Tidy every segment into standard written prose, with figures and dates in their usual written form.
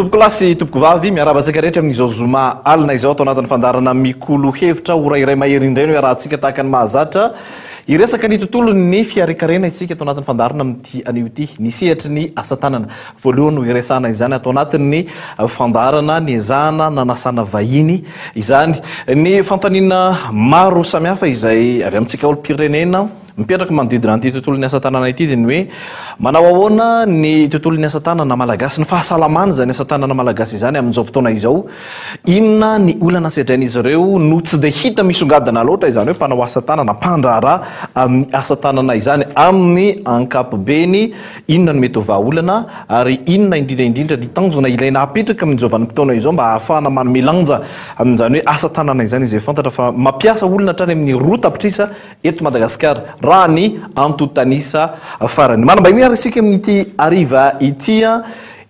Tompokolahy sy tompokovavy, miarahaba antsika rehetra amin'izao zoma alina izao ato anatin'ny fandaharana Mikolo Hevitra. Ora iray mahery indray no iarahantsika tahaka ny mahazatra. Hiresaka ny tontolon'ny fiharekarena isika ato anatin'ny fandaharana amin'ity anio ity. Ny sehatry ny asa tanana voalohany no hiresahana izany ato anatin'ny fandaharana niezahana nanasana vahiny izany. Ny fanontaniana maro samihafa izay avy amintsika olom-pirenena Mipetraka manodidina an'ity tontolon'ny asa tanana ity dia ny hoe manao ahoana ny tontolon'ny asa tanana malagasy, ny fahasalamana izany asa tanana malagasy izany amin'izao fotoana izao, inona ny olana sedrain'izy ireo no tsy dia hita misongadina loatra izany hoe mpanao asa tanana, mpandraharaha amin'ny asa tanana izany amin'ny ankapobeny, inona no mety ho vahaolana ary inona indrindra indrindra ny tanjona ilaina hapetraka amin'izao vanim-potoana izao mba hahafahana manome lanja amin'izany hoe asa tanana izany izay fantatra fa mampiasa olona hatrany amin'ny 2 tapitrisa eto Madagasikara, raha ny antontan'isa farany. Manam-bahiny ary isika amin'ity hariva ity,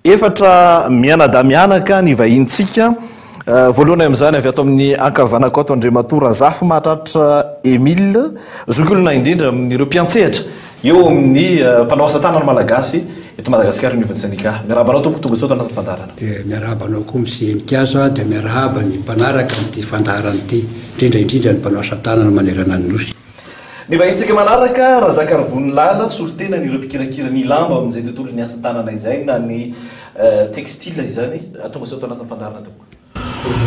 efatra mianadahy mianaka ny vahinintsika. Voalohany amin'izany avy ato amin'ny ankavanako ato Andriamatoa Razafimahatratra Emile, zokiolona indrindra amin'ireo mpiantsehatra eo amin'ny mpanao asa tanana malagasy eto Madagasikara eo anivon'ny sendika. Miarahaba anao tompoko, tonga soa ato anatin'ny fandaharana. Dia miarahaba anao koa Monsieur Heninkazo, dia miarahaba ny mpanaraka an'ity fandaharana ity. Indrindra indrindra ny mpanao asa tanana manerana ny Nosy. Ny vahintsika manaraka, Razakarivonilala, solontenan'ireo mpikirakira ny lamba amin'izay tontolon'ny asa tanana izay na ny textile izany. Tonga soa ato anatin'ny fandaharana tompoko.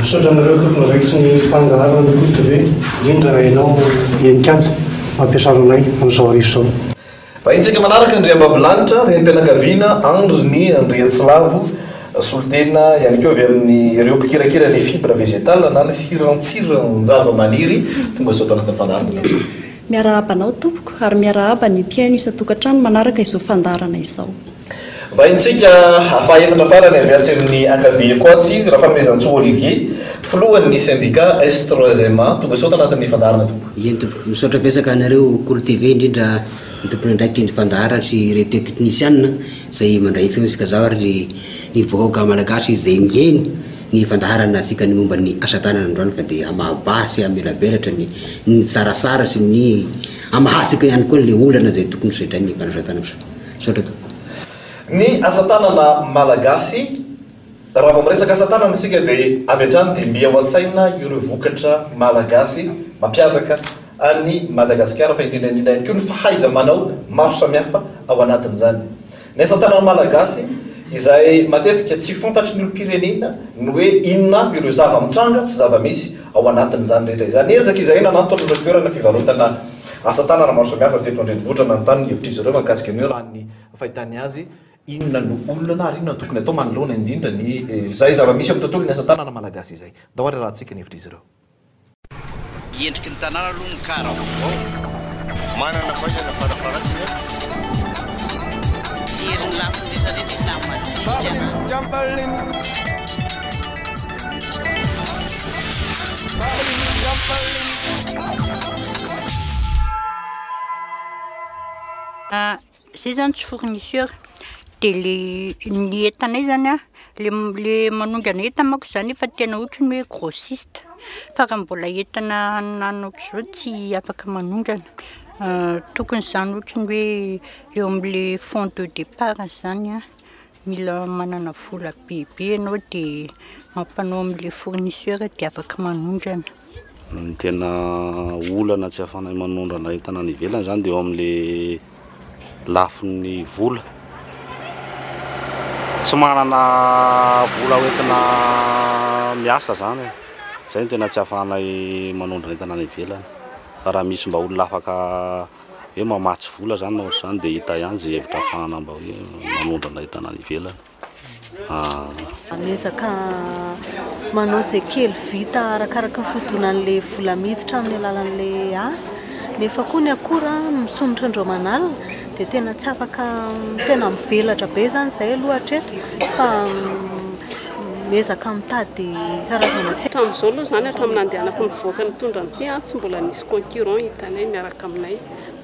Misaotra anareo tompon'andraikitry ny fandaharana ny Kolo TV, indrindra ianao Heninkaja mampiasa anay amin'izao hariva izao. Vahintsika manaraka Andriambavilanitra, renim-pianakaviana Andry ny Andriantsilavo, solontena ihany koa avy amin'ireo mpikirakira ny fibre végétale na ny sirantsiran-javamaniry. Tonga soa ato anatin'ny fandaharana. Miarahaba anao tompoko ary miarahaba ny mpihaino isan-tokantrano manaraka izao fandaharana izao. Vahintsika fahaefatra farany avy atsy amin'ny ankaviako atsy, Rafanomezantsoa Olivier, filohan'ny sendika S3MA. Tonga soa ato anatin'ny fandaharana tompoko. Eny tompoko, misaotra betsaka anareo Kolo TV indrindra ny tompon'andraikitry ny fandaharana sy ireo teknisianina izay mandray feo isaka zao ary ny vahoaka malagasy izay miheno ny fandaharana asika ny momba ny asa tanana androany fa dia hamahabaha sy hamelabelatra ny ny tsarasara sy ny hamahasika ihany koa le olana izay tokony hosedrain'ny mpanao asa tanana. Misaotra tompoko. Ny asa tanana malagasy, raha vao miresaka asa tanana isika dia avy hatrany dia mby ao an-tsaina ireo vokatra malagasy mampiavaka an'i Madagasikara fa indrindra indrindra ihany koa ny fahaiza-manao maro samihafa ao anatin'izany. Ny asa tanana malagasy izay matetika tsy fantatry ny olom-pirenena ny hoe inona avy ireo zava-mitranga sy zava-misy ao anatin'izany rehetra izany. Niezaka izahay nanantona ireo toerana fivarotana Asa tanana maro samihafa teto an-drenivohitra nanontany ny hevitr'izy ireo mahakasika ny hoe raha ny fahitany azy inona no olana ary inona no tokony atao manoloana indrindra ny izay zava-misy eo amin'ny tontolon'ny asa tanana malagasy izay. Ndao ary arahantsika ny hevitr'izy ireo. Endriky ny tanàna aloha ny kara vaovao. Manana fahaizana farafaharatsiny an. Mijery ny lafiny rehetra rehetra izy na madinika na. Zay zany tsy fournisseur de le ny entanay zany a le le manondrana entana manko zany efa tena ohatran'ny hoe grossiste fa raha mbola entana anona ohatr'izao tsy afaka manondrana, tokony zany ohatran'ny hoe eo am'le fond de départ zany a. Mila manana vola bebe ianao dia mampanao amin'ilay fournisseur dia afaka manondrana. Ny tena olana tsy ahafahanay manondrana entana any ivelany izany dia eo amin'ilay lafiny vola. Tsy manana vola hoentina miasa izany e, izay no tena tsy ahafahanay manondrana entana any ivelany. Fa raha misy mba olona afaka hoe mamatsy vola zany na ohatr'izany dia hita ihany izay hevitra ahafahana mba hoe manondrana entana any ivelany. Miezaka manao izay kely vita arakaraka ny fidonan'ilay vola miditra amin'ny alalan'ilay asa, nefa koa ny akora misondrotra andro aman'alina dia tena tsy afaka tena mivelatra be izany izahay aloha hatreto fa miezaka mitady karazana tsena. Hatramin'izao aloha izany, hatramin'ny nandehanako nivoaka nitondra an'ity, tsy mbola nisy concurrent hitanay miaraka aminay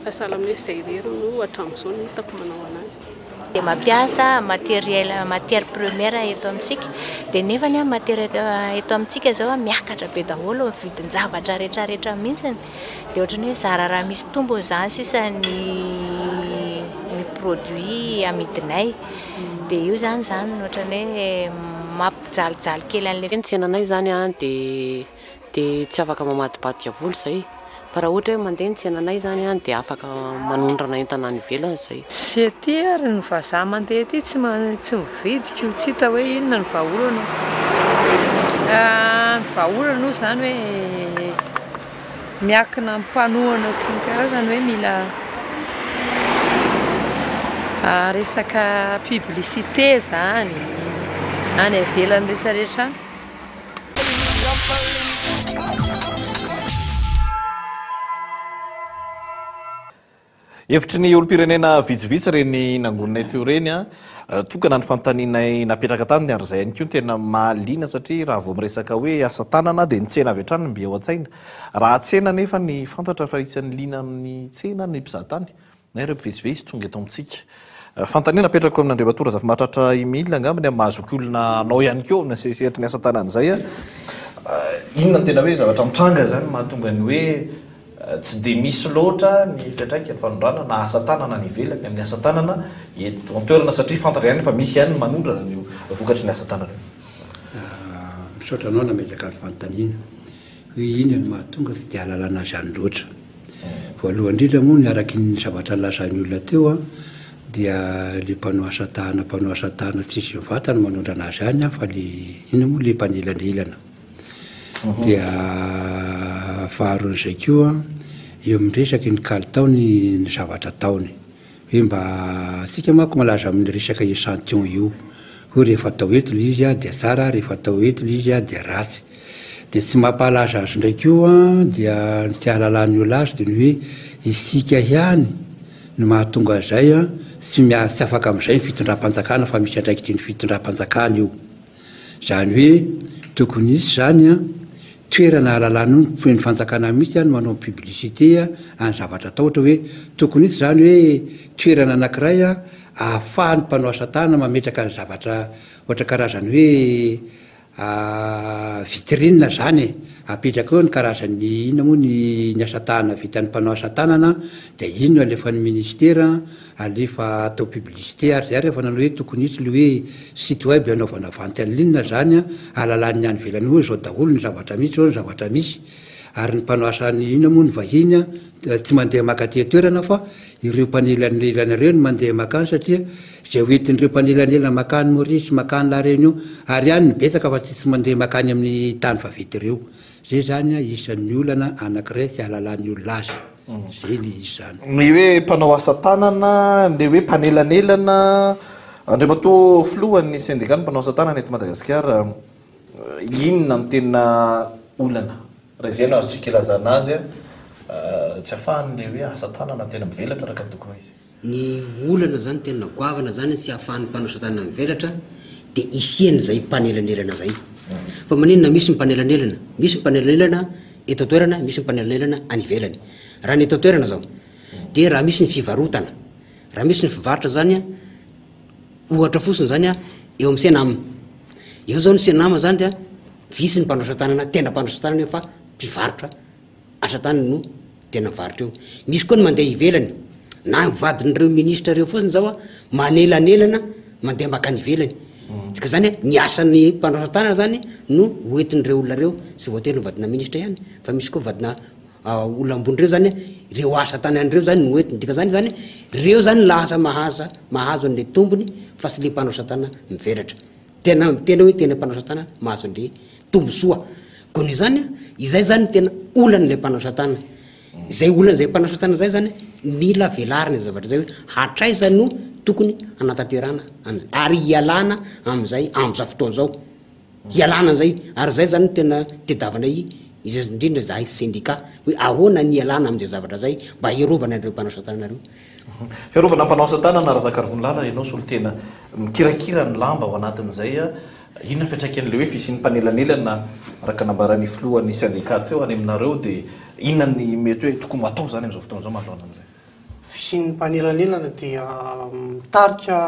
fa sahala amin'ny hoe izay irery no hatramin'izao no hitako manao an'azy. Dia mampiasa matériel, matière première eto amintsika, dia nefany an matière eto amintsika izao an miakatra be daholo ny vidin-javatra rehetra rehetra mihitsy, dia ohatran'ny hoe zara raha misy tombony izany sisa ny ny produit amidinay, dia io izany izany no ohatran'ny hoe. mampijalijaly kely an'ilay Ny tsenanay izany an dia dia tsy afaka mamadibadika vola izay fa raha ohatra hoe mandeha ny tsenanay izany an dia afaka manondrana entana any ivelany izay. Ze aty ary ny vazaha mandeha aty tsy tsy mividy ko tsy hita hoe inona ny vahaolana. Ny vahaolana aloha izany hoe miankina amin'ny mpanohana sy ny karazany hoe mila resaka publicité izany any ivelany rehetra rehetra any. Hevitry ny olom-pirenena vitsivitsy ireny nangoninay teo ireny. Tokana ny fanontanianay napetraka taminy ary izay ihany koa no tena mahaliana satria raha vao miresaka hoe asa tanana dia ny tsena avy hatrany no mby ao an-tsaina. Raha tsena anefa ny fantatra fa isan'ny liana amin'ny tsena ny mpizahatany na ireo mpivezivezy tonga eto amintsika. Fanontaniana apetrako amin'Andriamatoa Razafimahatratra Emile angamba ny amin'ny maha zokiolona anao ihany koa amin'ny sehatry ny asa tanana izay. Inona no tena hoe zavatra mitranga izany mahatonga ny hoe Tsy dia misy loatra ny fiantraikan'ny fanondranana asa tanana any ivelany amin'ny asa tanana eto an-toerana satria fantatra ihany fa misy ihany ny manondrana an'io vokatry ny asa tanana io. Misaotra anao nametraka ny fanontaniana hoe inona no mahatonga tsy dia ahalalana azy any loatra. Voalohany indrindra moa ny araky ny zavatra nolazain'ny olona teo dia le mpanao asa tanana mpanao asa tanana tsisy mivantana manondrana azy any fa le inona moa le mpanelanelana. Dia faharoan'izay koa, eo amin'ny resaky ny kalitao ny ny zavatra ataony. Hoe mba, tsika manko malaza amin'ny resaka echantillon io. Hoe rehefa atao eto ilay izy dia tsara, rehefa atao eto ilay izy dia ratsy. Dia tsy mampahalaza azy indray koa dia ny tsy ahalalan'ny olona azy dia ny hoe isika ihany no mahatonga an'izay tsy mia- tsy afaka amin'izay ny fitondram-panjakana fa misy andraikitry ny fitondram-panjakana io. Izany hoe tokony hisy izany an, toerana ahalalana io, ny fanjakana mihitsy no manao publicité any zavatra atao, ohatra hoe tokony hisy izany hoe toerana anankiray ahafahan'ny mpanao asa tanana mametraka ny zavatra ohatra karazany hoe vitrine izany e, apetraka eo ny karazan'ny inona moa ny ny asa tanana vitan'ny mpanao asa tanana dia iny no alefan'ny ministera Alefa atao publicité ary zay ary efa nanao hoe tokony hisy le hoe site web anaovana vente en ligne zany an, ahalalan'ny any ivelany hoe zao daholo ny zavatra misy, zao ny zavatra misy. Ary ny mpanao asa ny inona moa ny vahiny an, tsy mandeha maka aty an-toerana fa ireo mpanelanelana ireo no mandeha makany satria izay ho entin'ireo mpanelanelana makany Maurice, makany La Réunion ary any no betsaka fa tsy tsy mandeha makany amin'ny tany vaventy ireo. Zay zany an isan'ny olana anankiray tsy ahalalan'ny olona azy. Zay le izy zany. Ny hoe mpanao asa tanana, ny hoe mpanelanelana, Andriamatoa Filohan'ny sendikan'ny mpanao asa tanana eto Madagasikara, inona no tena olana, raha izay no azontsika ilazana azy, tsy ahafahan'ilay hoe asa tanana tena mivelatra araka ny tokony ho izy? Ny olana zany tena goavana zany tsy ahafahan'ny mpanao asa tanana mivelatra dia isian'izay mpanelanelana zay. Fa maninona misy ny mpanelanelana? Misy ny mpanelanelana eto an-toerana, misy ny mpanelanelana any ivelany. Raha ny eto an-toerana zao dia raha misy ny fivarotana, raha misy ny fivarotra zany an, ohatra fotsiny zany an, eo amin'ny Cenam. Eo zao ny Cenam zany dia vitsy ny mpanao asa tanana, tena mpanao asa tanana eo fa mpivarotra. Asa tany no tena mivarotra eo. Misy koa ny mandeha ivelany, na ny vadin'ireo ministra ireo fotsiny zao a, manelanelana mandeha makany ivelany. Dika zany hoe ny asan'ny mpanao asa tanana zany no hoentin'ireo olona ireo, tsy voatery ny vadina ministra ihany fa misy koa vadina olona ambony ireo zany, ireo asa tanana ireo zany no hoentiny. Dika zany zany ireo zany lasa mahaza mahazo an'le tombony fa tsy le mpanao asa tanana mivelatra. Tena tena hoe tena mpanao asa tanana mahazo an'le tombosoa. Koa noho izany, izay izany no tena olan'ilay mpanao asa tanana. Izay olan'izay mpanao asa tanana izay izany, mila velarina izay zavatra izay hoe hatraiza no tokony hanatanterahana an'izay, ary hialana amin'izay amin'izao fotoana izao. Hialana an'izay, ary izay izany no tena tediavanay indrindra izahay sendika, hoe ahoana ny hialana amin'izay zavatra izay mba hiarovana an'ireo mpanao asa tanana ireo. Fiarovana mpanao asa tanana, Razakarivonilala, ianao solontena mikirakira ny lamba ao anatin'izay. Inona ny fiantraikan'ilay hoe fisian'ny mpanelanelana araka ny nambaran'ny filohan'ny sendika teo any aminareo dia inona ny mety hoe tokony ho atao izany amin'izao fotoana izao manoloana an'izay? Fisian'ny mpanelanelana dia mitarika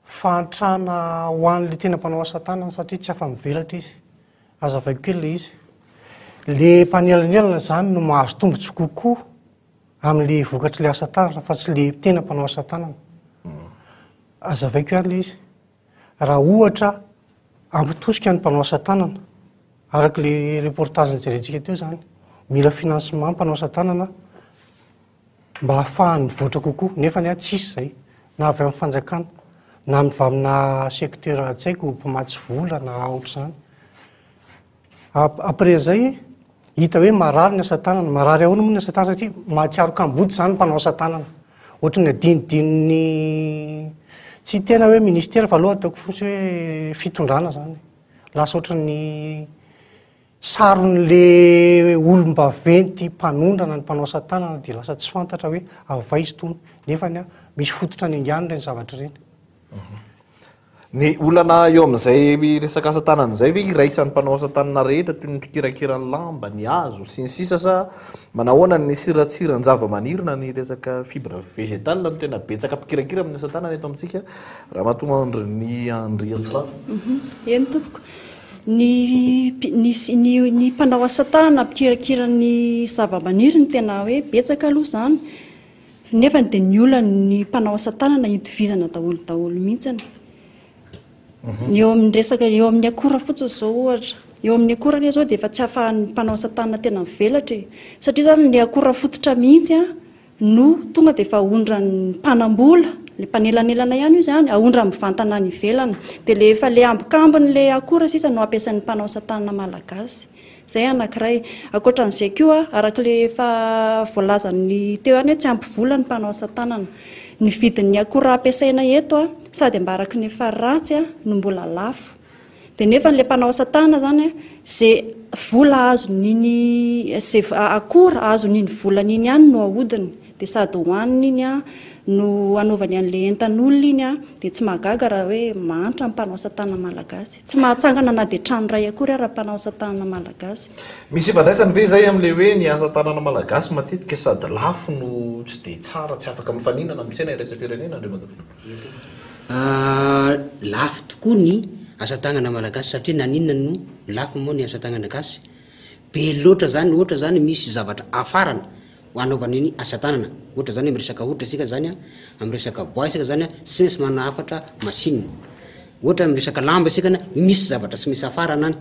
fahantrana ho an'ilay tena mpanao asa tanana satria tsy afa-mivelatra izy. Hazavaiko kely ilay izy. Ilay mpanelanelana izany no mahazo tombontsoa kokoa amin'ilay vokatr'ilay asa tanana fa tsy ilay tena mpanao asa tanana. Azavaiko ihany ilay izy. Raha ohatra ampy tosika ny mpanao asa tanana, araka ilay reportage nojerentsika teo izany, mila financement mpanao asa tanana mba hahafahany mivoatra kokoa, nefa ny ahy tsisy izay, na avy amin'ny fanjakana, na avy amina secteur tsy haiko mpamatsy vola na ohatr'izany. Après an'izay, hita hoe marary ny asa tanana. Marary ahoana moa ny asa tanana satria mahatsiaro kamboty izany ny mpanao asa tanana. Ohatry ny adinodinon'ny, tsy tena hoe ministera fa aleo ataoko fotsiny hoe fitondrana izany. Lasa ohatry ny saron'le olom-baventy mpanondrana ny mpanao asa tanana dia lasa tsy fantatra hoe avy aiza itony. Nefa misy fototra niaingàny ireny zavatra ireny. Ny olana eo amin'izay resaka asa tanana izay ve iraisan'ny mpanao asa tanana rehetra toy ny mpikirakira ny lamba, ny hazo, sy ny sisa sa manahoana ny siratsiran-javamaniry na ny resaka fibre végétale no tena betsaka mpikirakira amin'ny asa tanana eto amintsika Ramatoa Andry Andriantsirafo? Eny tompoko. Ny ny ny mpanao asa tanana mpikirakira ny zavamaniry no tena hoe betsaka aloha izany. Nefany dia ny olan'ny mpanao asa tanana itovizana daholo daholo mihitsiny. Ny eo amin'ny resaka eo amin'ny akora fotsiny izao ohatra. Eo amin'ny akora anie izao dia efa tsy ahafahan'ny mpanao asa tanana tena mivelatra e. Satria izany ny akora fototra mihitsy an no tonga dia efa ahondran'ny mpanambola, ilay mpanelanelana ihany io izany, ahondrany mivantana any ivelany. Dia ilay efa ilay ambikambin'ilay akora sisa no ampiasain'ny mpanao asa tanana malagasy. Izay anankiray. Ankoatra an'izay koa, araka ilay efa voalazan'ny teo ihany hoe tsy ampy vola ny mpanao asa tanana. Ny vidin'ny akora ampiasaina eto sady ambaraky ny efa ratsy no mbola lafo. Dia nefa ilay mpanao asa tanana izany, izay vola azon'iny, izay akora azon'iny volany iny ihany no ahodiny. Dia sady hohaniny iny no anaovany an'ilay entan'olona iny dia tsy mahagaga raha hoe mahantra ny mpanao asa tanana malagasy. Tsy mahatsangana na dia trano iray akory ara ny mpanao asa tanana malagasy. Misy ifandraisany ve izay amin'ilay hoe ny asa tanana malagasy matetika sady lafo no tsy dia tsara, tsy afaka mifaninana amin'ny tsena iraisam-pirenena, Andriamatoa Filoha? Lafo tokoa ny asa tanana malagasy satria naninona no lafo moa ny asa tanana gasy? Be loatra zany, ohatra zany misy zavatra afarana ho anaovana ny asa tanana, ohatra zany amin'ny resaka hoditra isika zany an, amin'ny resaka bois isika zany an, tsy maintsy manafatra machine, ohatra amin'ny resaka lamba isika an, misy zavatra tsy maintsy afarana any,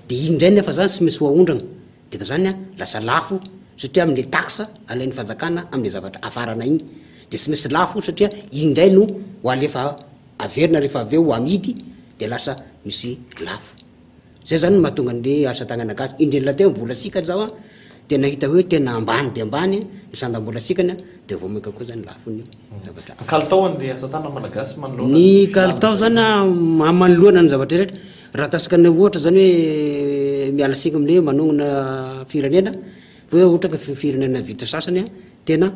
de iny indray nefa zany tsy maintsy ho aondrana, dika zany an lasa lafo satria amle taxe alain'ny fanjakana amle zavatra afarana iny, de tsy maintsy lafo satria iny indray no ho alefa averina rehefa avy eo ho amidy de lasa misy lafo. Zay zany no mahatonga ny asa tagnana gasy, indrindra teo vola sikany zao an, de nahita hoe tena ambany de ambany ny sandam-bola sikany an, de vao maika koa zany lafo ny zavatra hafa. Kalitao an'le asa tanana malagasy manoloana ny Ny kalitao zany an, manoloana ny zavatra rehetra, raha ataontsika ny ohatra zany hoe miala tsiny amin'ny hoe manongona firenena, hoe ohatra ka firenena vita sasany an, tena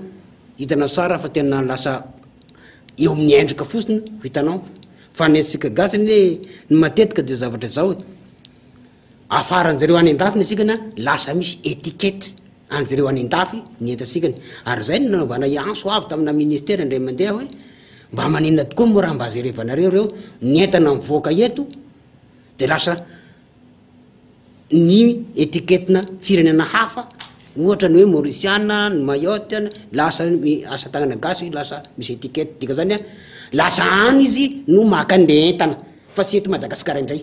hitanao tsara fa tena lasa eo amin'ny endrika fotsiny no hitanao. Fa ny antsika gasy anie ny matetika dia zavatra izao e, afaranjareo any andafy ny antsika na lasa misy etiquette anjareo any andafy ny entantsika ary izay no nanaovanay antso avo tamina ministera indray mandeha hoe mba maninona tokoa moa raha mba jerevanareo ireo ny entana mivoaka eto de lasa ny etiquette-na firenena hafa, ohatra ny hoe Mauritiana, ny Mayotte, lasa ny asa tanana gasy lasa misy etiquette, dikan'izany an, lasa any izy no maka an'le entana fa tsy eto Madagasikara indray,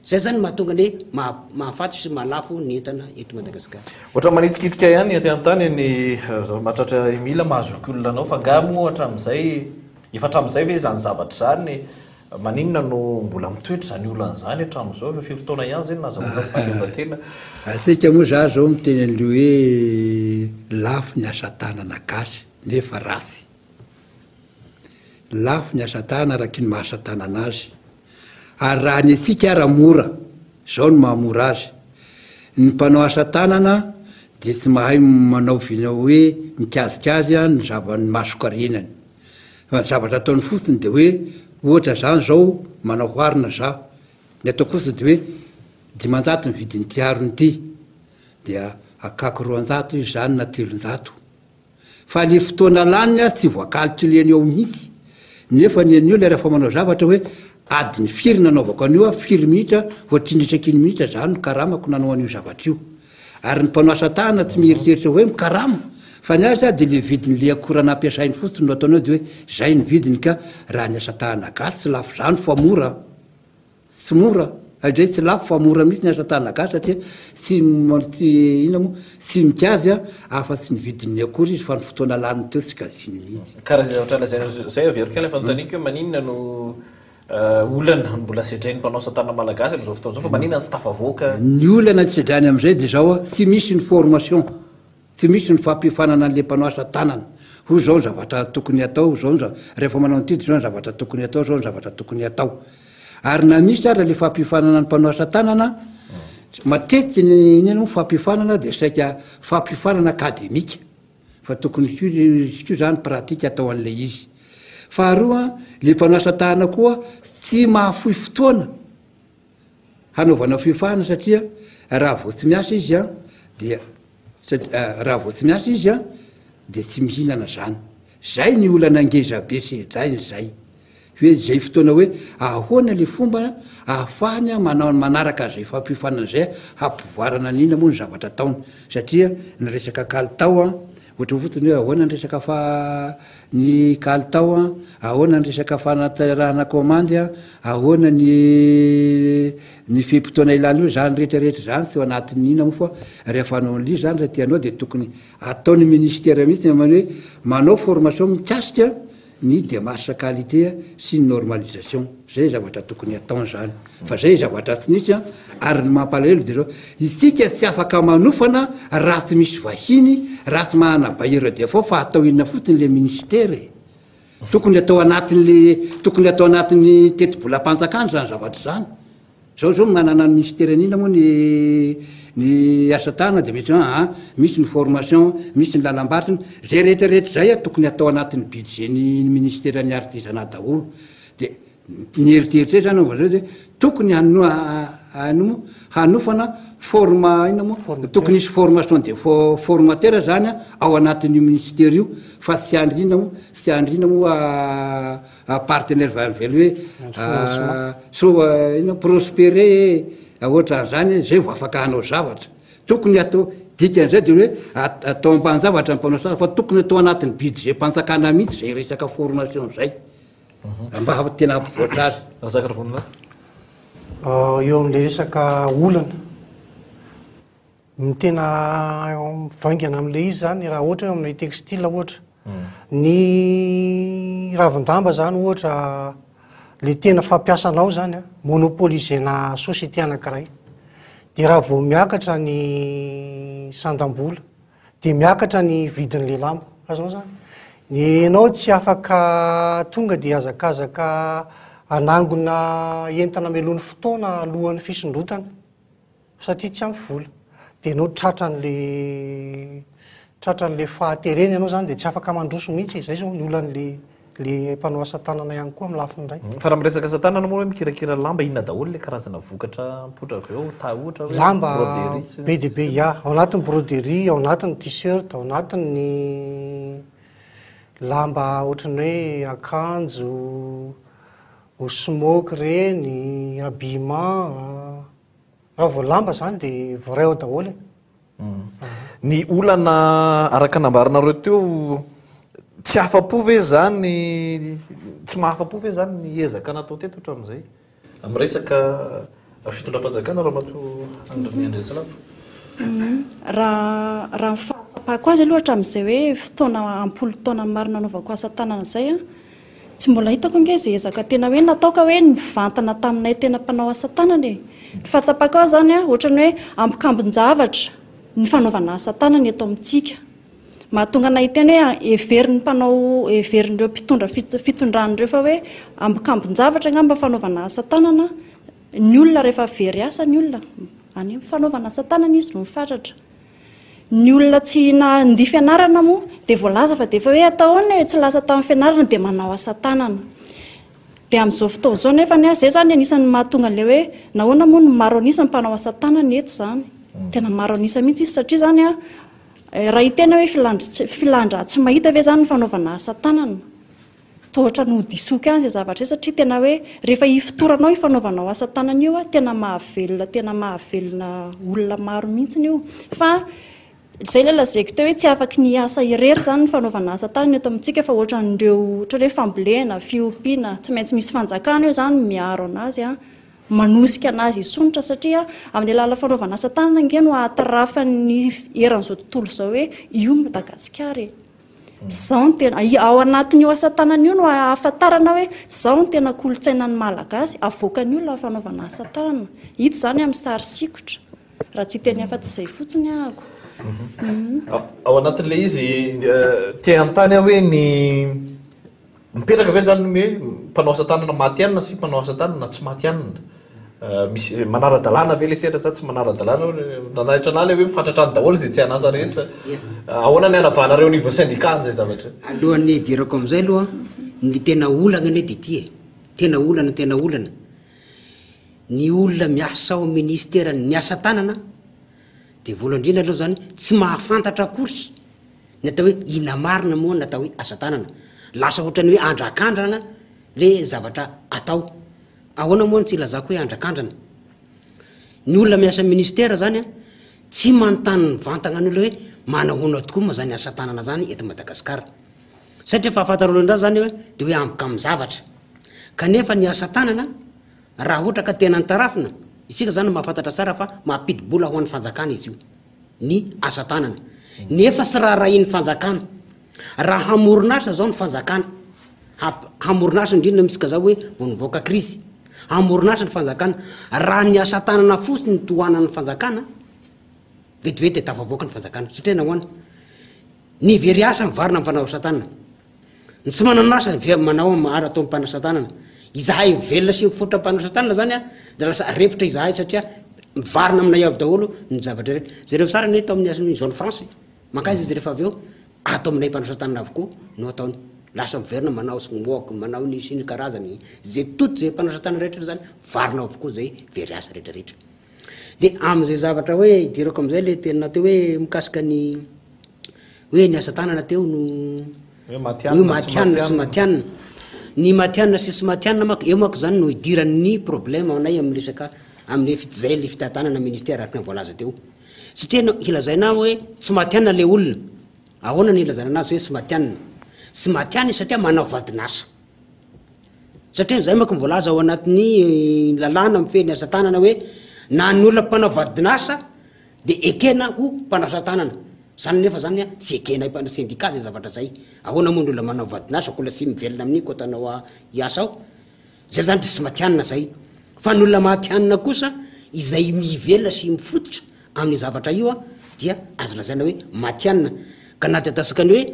zay zany no mahatonga ny hoe maha- mahafaty sy mahalafo ny entana eto Madagasikara. Ohatran'ny manitikitika ihany aty an-tany ny mahatratra Emile maha zokiolona anao fa angaha moa hatramin'izay, efa hatramin'izay ve izany zavatra izany Maninona no mbola mitoetra izany olana izany hatramin'izao? Efa firy taona ihany izay no nahazahoana ny fahaleovantena. Antsika moa za zao miteny an'le hoe lafo ny asa tanana gasy nefa ratsy. Lafo ny asa tanana araky ny maha asa tanana azy. Ary raha ny antsika ara mora, zao no maha mora azy. Ny mpanao asa tanana dia tsy mahay manao vina hoe mikajikajy ny zava-ny mason-karenany. Fa ny zavatra ataony fotsiny dia hoe ohatra zany zao manao oharina za, ny ataoko fotsiny dia hoe 500 ny vidin'ity harona ity, dia akako 200 izy zany na 300. Fa le fotoana laniny aza tsy voa-calculer-ny ao mihitsy, nefa ny an'ny olona rehefa manao zavatra hoe adiny firy nanaovako an'io aho, firy minitra, ohatrinona isaky ny minitra zany no karamako nanao an'io zavatra io. Ary ny mpanao asa tanana tsy mieritreritra hoe mikarama fa ny azy dia le vidin'le akora nampiasainy fotsiny no ataony eo dia hoe zay ny vidiny ka raha ny asa tanana gasy tsy lafo zany fa mora. Tsy mora, indray tsy lafo fa mora mihitsy ny asa tanana gasy satria tsy tsy inona moa, tsy mikajy afa-tsy ny vidin'ny akora izy fa ny fotoana laniny teo tsy kajiany mihitsy. Ka raha izay zavatra lazainao izay averiko ihany ilay fanontaniako hoe maninona no olana no mbola sedrain'ny mpanao asa tanana malagasy amin'izao fotoana izao fa maninona no tsy tafavoaka? Ny olana sedrainy amin'izay dia izao, tsy misy ny formation. Tsy misy ny fampiofanana an'ilay mpanao asa tanana. Hoy izao ny zavatra tokony hatao, izao ny rehefa manao an'ity dia izao ny zavatra tokony hatao, izao ny zavatra tokony hatao. Ary na misy ara ilay fampiofanana ny mpanao asa tanana, matetika ny inona moa fampiofanana dia saika fampiofanana akademika, fa tokony koa izy koa izany pratika atao an'ilay izy. Faharoa, ilay mpanao asa tanana koa tsy mahafoy fotoana. hanaovana fiofanana satria raha vao tsy miasa izy an dia raha vao tsy miasa izy an dia tsy mihinana zany. Zay ny olana ngeza be sedrainy zay. Hoe zay fotoana hoe ahoana le fomba ahafahany manao manaraka an'izay fampiofanana zay hampivoarana ny inona moa ny zavatra ataony satria ny resaka kalitao an ohatra fotsiny hoe ahoana ny resaka fa Ny kalitao an, ahoana ny resaka fanaterahana kaomandy an, ahoana ny ny fe-potoana ilana io, izany rehetra rehetra izany tsy ao anatin'ny inona moa fa rehefa hanao an'ilay izy izany raha te hanao dia tokony ataon'ny ministera mihitsy ny hoe manao formation mikasika ny démarche qualité sy ny normalisation, izay zavatra tokony ataony izany. Fa zay zavatra tsy nisy an, ary ny mampalahelo de zao, isika tsy afaka manofana raha tsy misy vahiny, raha tsy manana bailleur de fonds fa atao inona fotsiny le ministère e? Tokony atao anatin'le, tokony atao anatin'ny tetibolam-panjakana zany zavatra zany. Zao zao manana ny ministère n'inona moa ny ny asa tanana de mety hoe aa misy ny formation, misy ny lalam-barotra, zay rehetra rehetra zay an tokony atao anatin'ny budget ny ministère ny artisanat daholo. De Ny eritreritra zany anaovana zao de tokony hano hanofana forma inona moa tokony hisy formation de formateur zany ao anatin'io ministère io fa tsy andry inona moa tsy andry inona moa partenaire vavy hoe so inona prospérer ohatran'izany zay vao afaka hanao zavatra tokony atao dikan'izay de hoe atao ambanin-javatra ny mpanao sary fa tokony atao anatin'ny budget-panjakana mihitsy zay resaka formation zay. Mba tena hampivoatra azy. Razaka Ravonona. Eo amin'ilay resaka olana, ny tena mivaingana amin'ilay izy zany raha ohatra hoe amin'ilay textile ohatra, ny ravin-damba zany ohatra le tena fampiasanao zany an, monopoliser-na société anankiray, de raha vao miakatra ny sandam-bola Dia miakatra ny vidin'ilay lamba. Azonao zany? Ny enao tsy afaka tonga dia hazakazaka hanangona entana mialoha ny fotoana alohan'ny fisondrotana satria tsy ampy vola. Dia enao tratran'le tratran'le fahaterena ianao zany dia tsy afaka mandroso mihitsy e. Zay zao ny olan'le le mpanao asa tanana ihany koa amin'ny lafiny iray. Fa raha miresaka asa tanana moa hoe mikirakira lamba inona daholo le karazana vokatra mipoitra avy eo, ta ohatra hoe Lamba broderie sy ny be dia sisa. be, ya, ao anatin'ny broderie, ao anatin'ny t-shirt, ao anatin'ny lamba ohatran'ny hoe akanjo, smock ireny, habillement, raha vao lamba izany dia voaray ao daholo e. Ny olana araka nambaranareo teo, tsy afa-po ve izany, tsy mahafa-po ve izany ny ezaka natao teto hatramin'izay? Amin'ny resaka fitondram-panjakana Ramatoa Andry Andriantsilavo. Raha raha ny fahatsapako azy aloha hatramin'izay hoe fotoana am-polo taona maro nanaovako asa tanana izay an, Tsy mbola hitako ange izay ezaka tena hoe natao ka hoe nivantana taminay tena mpanao asa tanana e. Ny fahatsapako azy izany an, ohatran'ny hoe ambikambin-javatra ny fanaovana asa tanana eto amintsika. Mahatonga anay hiteny hoe heverin'ny mpanao, heverin'ireo mpitondra fitondrana ireo fa hoe ambikambin-javatra angamba fanaovana asa tanana, ny olona rehefa very asa ny olona, any amin'ny fanaovana asa tanana izy no mifatratra. Ny olona tsy nandia fianarana moa dia voalaza fa dia efa hoe atao ahoana e, tsy lasa tamin'ny fianarana dia manao asa tanana. Dia amin'izao fotoana izao nefa ny ahy, izay izany anisan'ny mahatonga an'ilay hoe nahoana moa no maro an'isa ny mpanao asa tanana eto izany. Tena maro an'isa mihitsy izy satria izany an, raha hiteny hoe filan-dratsy mahita ve izany ny fanaovana asa tanana? Toa ohatran'ny ho disoiko ihany izay zavatra izay satria tena hoe rehefa ifotoranao io fanaovanao asa tanana io tena mahavelona tena mahavelona olona maro mihitsy io. Fa izay ilay lazaiko teo hoe tsy afaky ny hiasa irery izany ny fanaovana asa tanana eto amintsika fa ohatran'ireo ohatra hoe fambolena, fiompiana, tsy maintsy misy fanjakana eo izany miaro an'azy an. manosika anazy hisondrotra satria amin'ny alalan'ny fanaovana asa tanana ange no ahatarafan'ny eran'izao tontolo izao hoe io Madagasikara e. Izao no tena, ao anatin'io asa tanana io no ahafantarana hoe izao no tena kolontsainan'ny Malagasy, avoakan'ny olona ny fanaovana asa tanana. Hita izany amin'ny sary sikotra. Raha tsy hiteny afa-tsy izay fotsiny ahako. Ao anatin'ilay izy, te hanontany aho hoe ny Mipetraka ve zany ny hoe mpanao asa tanana matihanina sy mpanao asa tanana tsy matihanina? Misy manara-dalàna ve ilay sehatra sa tsy manara-dalàna? Nanaitra anah ilay hoe mifatratra any daholo izay tsy an'asa rehetra. Ahoana ny hanavanareo niveau syndicat an'izay zavatra izay? Alohan'ny hidirako amin'izay aloha, ny tena olana anie dia ity e, tena olana tena olana, ny olona miasa ao amin'ny ministeran'ny asa tanana dia voalohany indrindra aloha izany tsy mahafantatra akory Ny atao hoe inona marina moa ny atao hoe asa tanana? Lasa ohatran'ny hoe andrakandrana le zavatra atao. Ahoana moa no tsy ilazako hoe andrakandrana? Ny olona miasa ministera zany an, tsy manontany mivantagna ny olona hoe manahoana tokoa moa zany asa tanana zany eto Madagasikara. Satria fahafantaran'olona indray zany hoe de hoe ambikamin-javatra. Kanefa ny asa tanana raha ohatra ka tena nitarafina, isika zany mahafantatra tsara fa mampidi-bola ho an'ny fanjakana izy io. ny asa tanana. Nefa tsy raharahian'ny fanjakana. Raha hamorona asa zao ny fanjakana, hamorona asa indrindra mitsika zao hoe vao nivoaka krizy, hamorona asa ny fanjakana, raha ny asa tanana fotsiny no tohanan'ny fanjakana, vetivety dia tafavoaka ny fanjakana. Satria nahoana? Ny very asa mivarina amin'ny fanao asa tanana. Ny tsy manana asa dia manao ary atao mpanasa tanana. Izahay mivelona sy mifototra mpanasa tanana zany a, dia lasa repotra izahay satria mivarina aminay avy daholo ny zavatra rehetra. Jereo tsara anie tao amin'ny asan'ny zone franche e, mankaiza izy rehefa avy eo, ato aminay mpanasa tanana avokoa no ataony. Lasa miverina manao smoke, manao ny sy ny karazany, ze tout ze mpanasa tanana rehetra zany mivarina ao avokoa zay very asa rehetra rehetra. Dia amin'izay zavatra hoe idirako amin'izay le teninao teo hoe mikasika ny hoe ny asa tanana teo no hoe matihanina sy matihanina. Ny matihanina sy tsy matihanina manko, eo manko zany no idiran'ny problème anay amin'ny resaka amin'ny hoe zay le fitantanana ministère araka ny voalaza teo. Satria ianao hilazaina hoe tsy matihanina le olona, ahoana no hilazana anazy hoe tsy matihanina? Tsy matihanina izy satria manao vadin'asa. Satria izay manko ny voalaza ao anatin'ny lalàna mifehy ny asa tanana hoe na ny olona mpanao vadin'asa dia ekena ho mpanao asa tanana. Izany nefa izany an, tsy ekenay mpanao syndicat izay zavatra izay. Ahoana moa ny olona manao vadin'asa koa tsy mivelona amin'iny koa atanao hiasa ao? Izay izany dia tsy matihanina izay. Fa ny olona matihanina kosa izay mivelona sy mifototra Amin'io zavatra io dia azo lazaina hoe matihanina. Ka na dia ataontsika ny hoe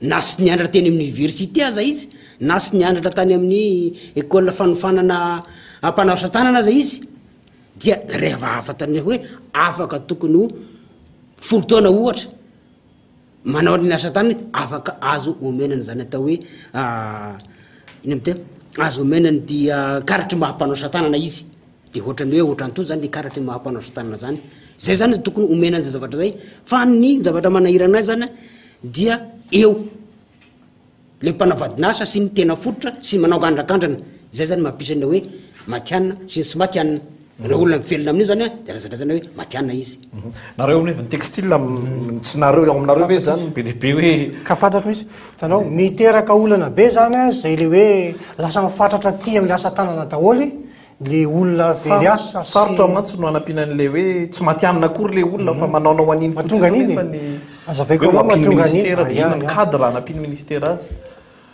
na tsy nianatra teny amin'ny université aza izy, na tsy nianatra tany amin'ny école fanofanana mpanao asa tanana aza izy, dia rehefa afantany hoe afaka tokony ho folo taona ohatra manao ny asa tanana izy, afaka azo omena an'izany atao hoe inona moa teo, azo omena an'ity karatry maha mpanao asa tanana izy. De ohatran'ny hoe ohatran'itony zany le karatry ny maha mpanao asa tanana zany. Zay zany tokony omena an'izay zavatra zay, fa ny zavatra manahirana ahy zany dia eo le mpanao vadin'asa sy ny tena fototra sy ny manao andrakandrana, zay zany mampisy an'ilay hoe matihanina sy ny tsy matihanina. Raha olona mivelona amin'io zany de lazalazaina hoe matihanina izy. Nareo ao anivon'ny textile, tsy nareo ao aminareo ve zany be dia be hoe. Ka fantatro mihitsy, hitanao, miteraka olana be zany zay le hoe lasa mifatratra aty amin'ny asa tanana daholo Le olona very asa sy. Sarotra mantsy no hanampiana an'ilay hoe tsy matihanina akory ilay olona fa manaonao an'iny fotsiny eo nefa ny Azavaiko hoe anao ho ampian'ny mahatonga an'iny. ministera dia Aia, inona ny aia. cadre hanampian'ny ministera azy?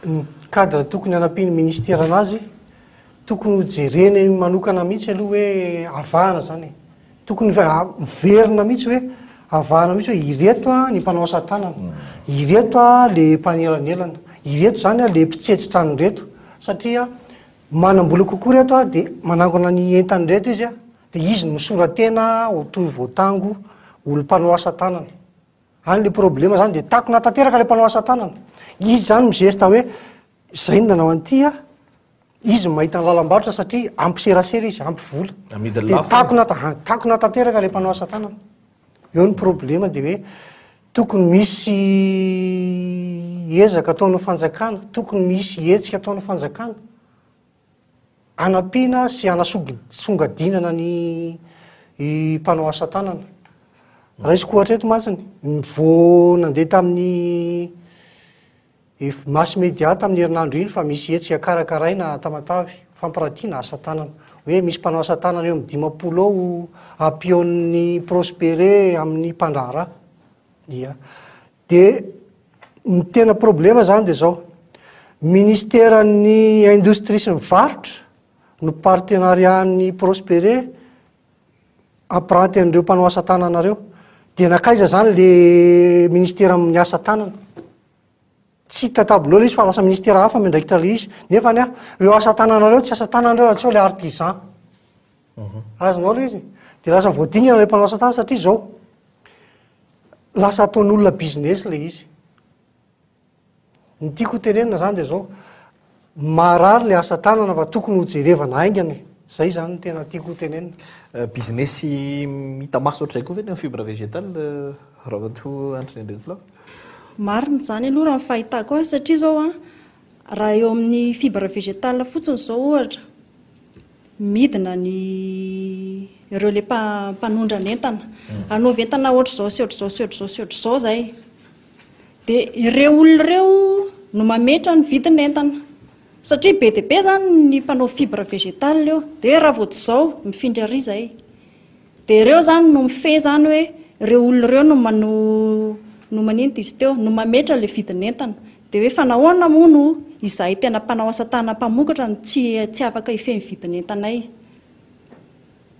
Ny cadre tokony hanampian'ny ministera anazy, tokony ho jerena manokana mihitsy aloha hoe avahana zany e. Tokony miverina mihitsy hoe avahana mihitsy hoe ireto ny mpanao asa tanana, ireto le mpanelanelana, ireto zany le mpitsetsitra an'ireto satria Manam-bola kokoa ireto dia manangona ny entany ireto izy dia izy no misora-tena ho toy voatango olo mpanao asa tanana. Any le problema zany dia takona tanteraka le mpanao asa tanana. Izy zany mizesta hoe zay no nanao an'ity a, izy no mahita ny lalam-barotra satria ampy serasera izy, ampy vola. Amidiny Dia lafo. takona takona tanteraka le mpanao asa tanana. Eo ny problema dia hoe tokony misy ezaka ataon'ny fanjakana, tokony misy hetsika ataon'ny fanjakana hanampiana sy hanasongadinana ny mpanao asa tanana. Raisiko ohatra eto mantsiny, ny vao nandeha tamin'ny Ef, Mass Media tamin'ny herinandro iny fa misy hetsika karakaraina Tamatave, fampiratiana asa tanana. Hoe misy mpanao asa tanana eo amin'ny 50 eo ampion'ny Prospere amin'ny mpandraharaha. Ia. Dia ny tena problema zany dia zao, ministeran'ny indostria sy ny varotra no partenariat-n'ny Prospere hampiranty an'ireo mpanao asa tanana ireo. Dia nankaiza zany le ministera amin'ny asa tanana? Tsy hita tableau le izy fa lasa ministera hafa miandraikitra le izy. Nefa anie ireo asa tanana ireo tsy asa tanana ireo antsoa le artisan. Azonao le izy? Dia lasa voadingana le mpanao asa tanana satria zao lasa ataon'olona business le izy. Ny tiako ho tenenina zany dia zao, marary le asa tanana fa tokony ho jerevana haingana e. Zay zany no tena tiako ho tenenina. Business hita maso ohatr'izay koa ve ny amin'ny fibre végétale Ramatoa Andry Andriantsilavo? Marina izany aloha raha ny fahitako azy satria izao an, raha eo amin'ny fibre végétale fotsiny izao ohatra, midina ny ireo le mpanondrana entana, anaovy entana ohatr'izao sy ohatr'izao sy ohatr'izao sy ohatr'izao izay. Dia ireo olona ireo no mametra ny vidin'entana. Satria be dia be izany ny mpanao fibre végétale eo. Dia hoe raha vao tsy izao, mifindra ary izay. Dia ireo izany no mifehy izany hoe ireo olona ireo no mano no maninona izy teo, no mametra ilay vidin'entana. Dia hoe fa nahoana moa no izahay tena mpanao asa tanana mpamokatra no tsy tsy afaka hifehy ny vidin'entanay.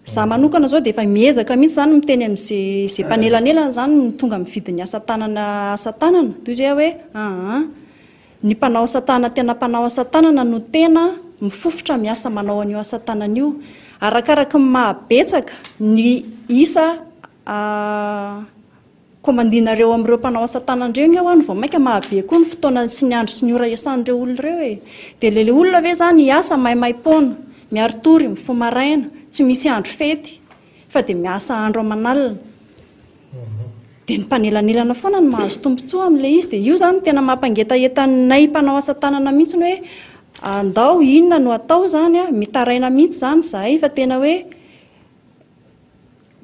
Za manokana zao dia efa miezaka mihitsy zany miteny amin'ze ze mpanelanelana zany no tonga mividy ny asa tanana asa tanana toy izay hoe aa ny mpanao asa tanana tena mpanao asa tanana no tena mifofotra miasa manao an'io asa tanana io arakaraky ny maha betsaka ny isa Komandinareo amin'ireo mpanao asa tanana ireo nge hoa no vao mainka mahabe koa ny fotoana sy ny andro sy ny ora iasan'ireo olona ireo e! Dia le le olona ve izany hiasa maimaim-poana, miari-tory, mifoha maraina, tsy misy andro fety fa dia miasa andro aman'alina. Dia ny mpanelanelana foana no mahazo tombontsoa amin'ilay izy. Dia io izany no tena mampangetaheta anay mpanao asa tanana mihitsy hoe andao inona no atao izany a, mitaraina mihitsy izany izahay fa tena hoe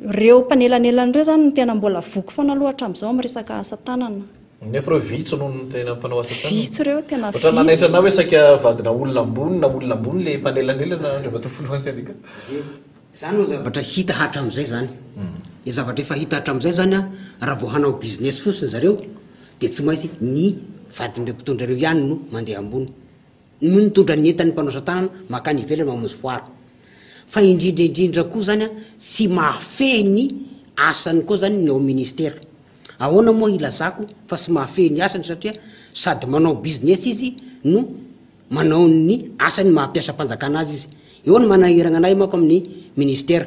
Ireo mpanelanelana ireo izany no tena mbola voky foana aloha hatramin'izao amin'ny resaka asa tanana. Nefa ireo vitsy noho ny tena mpanao asa tanana. Vitsy ireo, tena vitsy. Ohatran'ny nanaitra anao hoe saika vadina olona ambony na olona ambony ilay mpanelanelana Andriamatoa Filohan'ny Sendika. Izany no zavatra hita hatramin'izay izany. Ny zavatra efa hita hatramin'izay izany an, raha vao hanao business fotsiny zareo dia tsy maintsy ny vadin'ireo mpitondra ireo ihany no mandeha ambony. No nitondra ny entan'ny mpanao asa tanana mankany ivelany mamonjy foara. Fa indrindra indrindra koa zany an, tsy mahafehy ny asany koa zany ny ao ministera. Ahoana moa hilazako fa tsy mahafehy ny asany satria sady manao business izy no manao ny asany maha mpiasam-panjakana azy izy. Eo no manahiragna anay manko amin'ny ministera.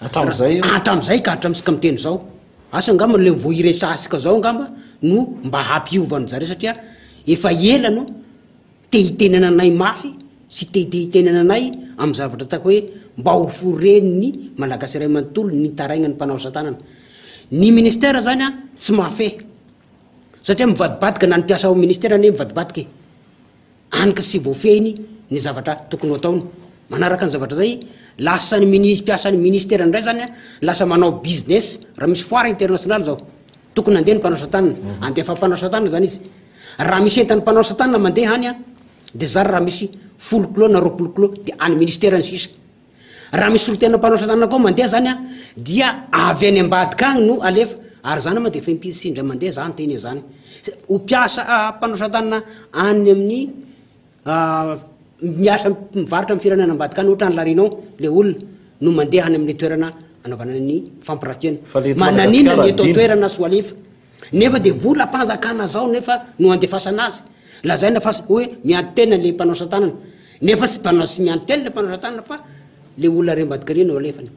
Hatramin'izay? Hatramin'izay ka hatramintsika miteny izao. Asa angamba le vao hiresahasika zao angamba no mba hampiova an zareo satria efa ela no te hitenana anay mafy sy te te hitenana anay am zavatra ataoko hoe mba ho foren'ny malagasy iray manontolo ny taraignan'ny mpanao asa tanana. Ny ministère zany an tsy mahafehy satria mivadibadika na ny mpiasa ao ministère anie mivadibadika e. Any ka tsy voafehiny ny zavatra tokony ho ataony. Manaraka ny zavatra zay, lasa ny minis- mpiasan'ny ministera indray zany an, lasa manao business, raha misy foire internationale zao, tokony handeha ny mpanao asa tanana, handefa mpanao asa tanana zany izy. Raha misy entan'ny mpanao asa tanana mandeha any an, de zary raha misy folo kilao na 20 kilao de any ministera ny sisa. Raha misy solontena mpanao asa tanana koa mandeha zany an, dia avy any ambadika agny no alefa, ary zany moa dia efa impiry sy indray mandeha za niteny an'izany, ho mpiasa mpanao asa tanana any amin'ny miasa mivarotra amin'ny firenena ambadika any ohatra any La Réunion le olona no mandeha any amin'le toerana anaovana ny fampiratiana, Fa le eto mananinona Madagasikara ny eto adino. an-toerana sy ho alefa. Nefa dia volam-panjakana zao nefa no andefasana azy. Lazaina fa hoe miady tena le mpanao asa tanana. Nefa tsy mpanao tsy miady tena le mpanao asa tanana fa le olona ary ambadika ary no alefany.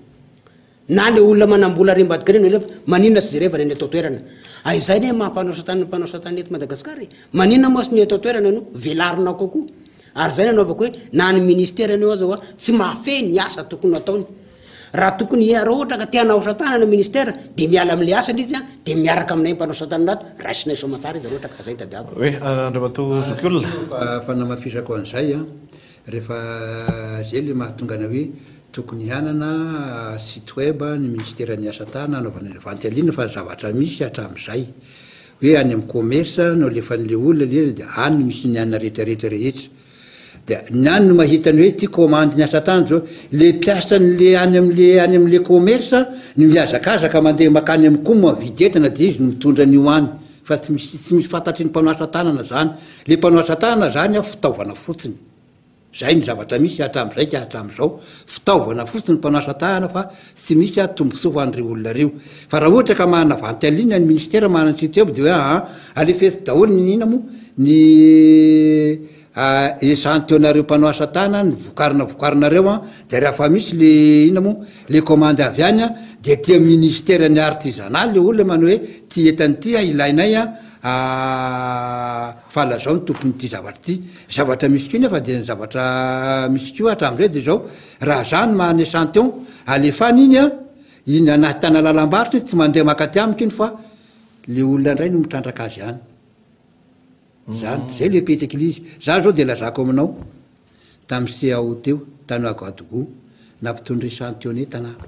Na le olona manam-bola ary ambadika ary no alefa, maninona tsy jerevana ny eto an-toerana. Ay izay anie maha mpanao asa tanana mpanao asa tanana eto Madagasikara e. Maninona moa tsy ny eto an-toerana no velarina kokoa. Ary izay no anaovako hoe na ny ministera anie aza hoa tsy mahafehy ny asa tokony hataony. Raha tokony raha ohatra ka te hanao asa tanana ny ministera dia miala amin'ilay asany izy dia miaraka aminay mpanao asa tanana ato, raisinay soamantsara izy raha ohatra ka izay tadiaviny. Oui, Andriamatoa Zokiolona. Fa fanamafisako an'izay an, rehefa izay ilay mahatonga anay hoe tokony hanana site web ny ministeran'ny asa tanana hanaovana ilay vente en ligne fa zavatra misy hatramin'izay hoe any amin'ny commerce no alefan'ilay olona ilay izy dia any no misy ny anona rehetra rehetra rehetra. Dia ny any no mahita ny hoe ity commande ny asa tanana zao, le mpiasa an'le any am'le any am'le commerce no mihazakazaka mandeha makany amin'ny com mividy entana dia izy no mitondra an'io any fa tsy misy tsy misy fantatry ny mpanao asa tanana zany. Le mpanao asa tanana zany an fitaovana fotsiny. Zay ny zavatra misy hatramin'izay ka hatramin'izao. Fitaovana fotsiny ny mpanao asa tanana fa tsy misy tombontsoa ho an'ireo olona ireo. Fa raha ohatra ka manana vente en ligne ny ministère manana site web dia hoe aa alefa eto daholo ny inona moa ny echantillon-nareo mpanao asa tanana ny vokarina vokarinareo an, dia rehafa misy le inona moa le commande avy any an dia aty amin'ny ministère ny artisanat le olona manao hoe ty entana ity an ilainay an fa lazao ny tompon'ity zavatra ity. Zavatra misy koa nefa dia ny zavatra misy koa hatramin'izay dia izao, raha za no maha echantillon, alefany iny an, iny anahitana lalam-barotra izy tsy mandeha mankaty amiko iny fa le olona indray no mitrandraka azy any. Zany, zay le petraky le izy. Za zao dia lazako aminao, tamin'ny CAO teo, tany Ouagadougou, nampitondra echantillon entana aho.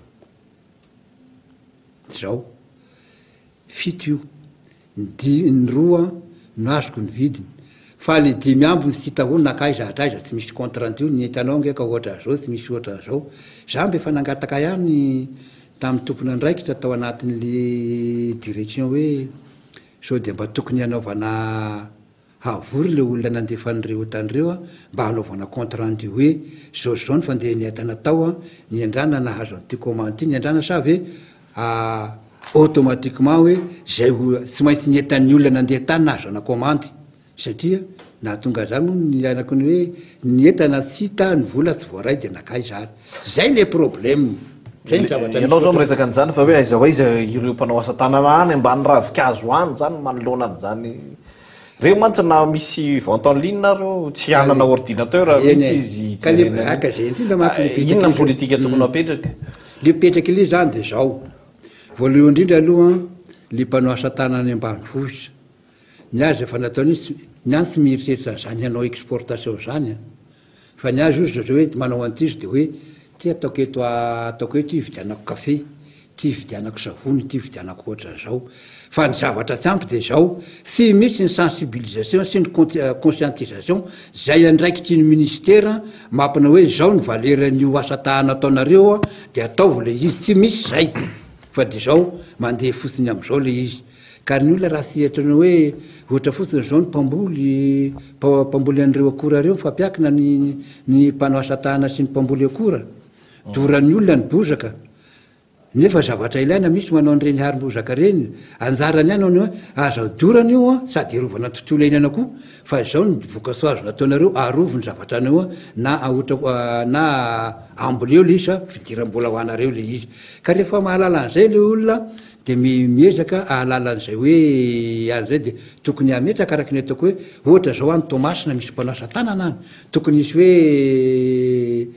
Zao. Fito io. Ny di, ny roa no azoko ny vidiny. Fa le dimy ambiny tsy hita ho nankaiza hatraiza, tsy misy compte rendu, ny hitanao ange ka ohatran'izao, tsy misy ohatran'izao. Za mba efa nangataka ihany tamin'ny tompon'andraikitra tao anatin'le direction hoe sao dia mba tokony hanaovana Havory ilay olona nandefa an'ireo entana ireo mba hanaovana compte rendu hoe zao sy zao ny fandehan'ny entana tao, ny endrana nahazo an'ity commande ity, ny endrana sa ve automatiquement hoe zay ho tsy maintsy ny entan'ny olona nandeha tany nahazoana commande satria nahatonga an'izany moa ny anako ny hoe ny entana tsy hita, ny vola tsy voaray dia nankaiza ary. Zay le problème. Zay ny zavatra Ianao misy zao miresaka an'izany fa hoe aiza ho aiza ireo mpanao asa tanana any ambany ravinkazo any zany manoloana an'izany. Reo mantsy na misy vente en ligne ary eo tsy hanana ordinateur mihitsy izy hijerena Ka le, zay indrindra manko le an'io. Inona ny politika tokony hapetraka? Le mipetraka le zany de zao, voalohany indrindra aloha le mpanao asa tanana any ambanivohitra, ny azy efa nataony izy, ny any tsy mieritreritra an'izany hanao exportation zany an, Fa ny azy ozy zao hoe manao an'ity izy de hoe ty ataoko eto ataoko eto hividianako kafe, ty hividianako savony, ty hividianako ohatran'izao. Fa ny zavatra tsy ampy de zao, tsy misy ny sensibilisation sy ny conscientisation zay andraikitry ny ministera mampina hoe zao ny valeran'io asa tahana ataonareo de ataovy le izy, tsy misy zay fa de zao mandeha fotsiny am'zao le izy. Ka ny olona raha tsy ohatran'ny hoe ohatra fotsiny izao ny mpamboly, mpamboly an'ireo akora ireo mifampiankina ny ny mpanao asa tanana sy ny mpamboly akora. Doran'ny olona ny bozaka. Nefa zavatra ilaina misy manao an'ireny harim-bozaka ireny. Anjarany ihany ny hoe aza dorana io an, sady hiarovana ny tontolo iainana koa, fa izao ny vokasoa azo nataonareo, arovy ny zavatra anao an, na ohatra na amboleo ilay izy fa fidiram-bola ho anareo ilay izy. Ka rehefa mahalala an'izay ilay olona Dia miezaka ahalala an'izay hoe an'izay dia tokony hametraka araka ny ataoko hoe ohatra izao any Toamasina misy mpanao asa tanana any, tokony hisy hoe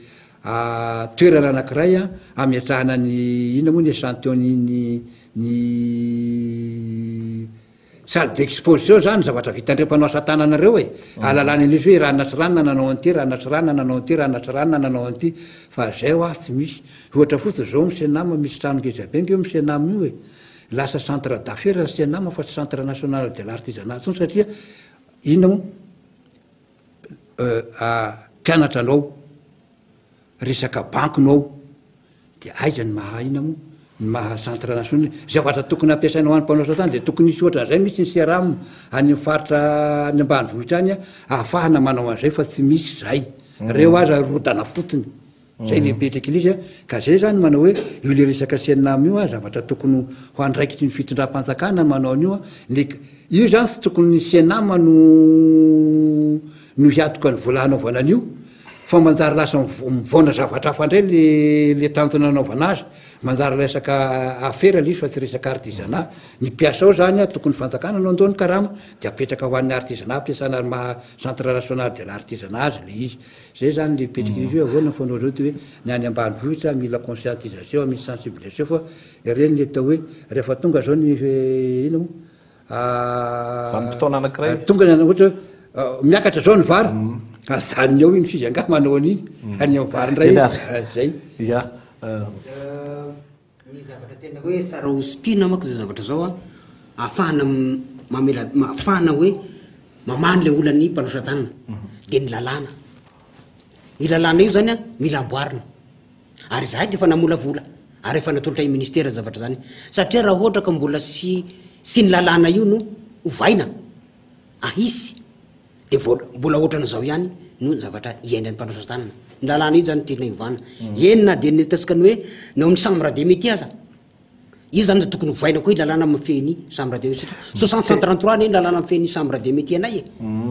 toerana anankiray hametrahana ny inona moa ny echantillon ny ny Salle d'exposition zany zavatra vitan'ireo mpanao asa tanana ireo e! Ahalalana an'izy hoe ranona sy ranona nanao an'ity, ranona sy ranona nanao an'ity, ranona sy ranona nanao an'ity. Fa zay hoa tsy misy. Ohatra fotsiny zao amin'ny Cenam misy trano ngeza be ange eo amin'ny Cenam io e! Lasa centre d'affaires ny Cenam fa tsy centre national de l'artisanat intsony satria inona moa mpianatra no ao, resaka banky no ao. Dia aiza ny maha inona moa ny maha centre national? Zavatra tokony hampiasaina ho an'ny mpanao asa tany dia tokony hisy ohatran'izay mihitsy ny CRAM any amin'ny faritra any ambanivohitra any ahafahana manao an'izay fa tsy misy izay. Reo aza rodana fotsiny. Zay le mipetraka ilay izy a. Ka zay zany manao hoe io le resaka CNAM io a, zavatra tokony ho andraikitry ny fitondram-panjakana manao an'io a. Le io zany tsy tokony ny CNAM no no hiatoka ny vola hanaovana an'io. Fa manjary lasa mivaona zavatra hafa indray le le tanjona nanaovana azy, manjary resaka afera le izy fa tsy resaka artisanat, ny mpiasa ao zany a tokony fanjakana no andoa ny karama de apetraka ho an'ny artisanat ampiasana ny maha centre national de l'artisanat azy le izy, zay zany le mipetraka izy hoe ahoana ny fanao zao ty hoe ny any ambanivohitra mila conscientisation misy sensibilisation fa ireny le atao hoe rehefa tonga zao ny inona moa Vanim-potoana anankiray. Tonga ny ohatra hoe miakatra zao ny vary, ajanony ao iny f'izy angaha manao an'iny, any amin'ny vary indray izy, zay. Ya. Ny zavatra tena hoe tsara ho spina manko zao zavatra zao an, ahafahana mamela, ahafahana hoe mamaha an'ilay olan'ny mpanao satana, dia ny lalàna. Io lalàna io zany an, mila amboarina. Ary izahay dia efa namolavola ary efa natolotra ny ministera zavatra izany. Satria raha ohatra ka mbola sy sy ny lalàna io no ovaina, ahisy, dia vao mbola ohatran'izao ihany no zavatra iainan'ny mpanao asa tanana. Ny lalàna io zany tiana hiovana. Eny na dia ny ataontsika ny hoe ny ao amin'ny chambre des métiers aza. Io zany dia tokony hovaina koa io lalàna mifehy ny chambre des métiers satria 60 133 anie ny lalàna mifehy ny chambre des métiers anay e.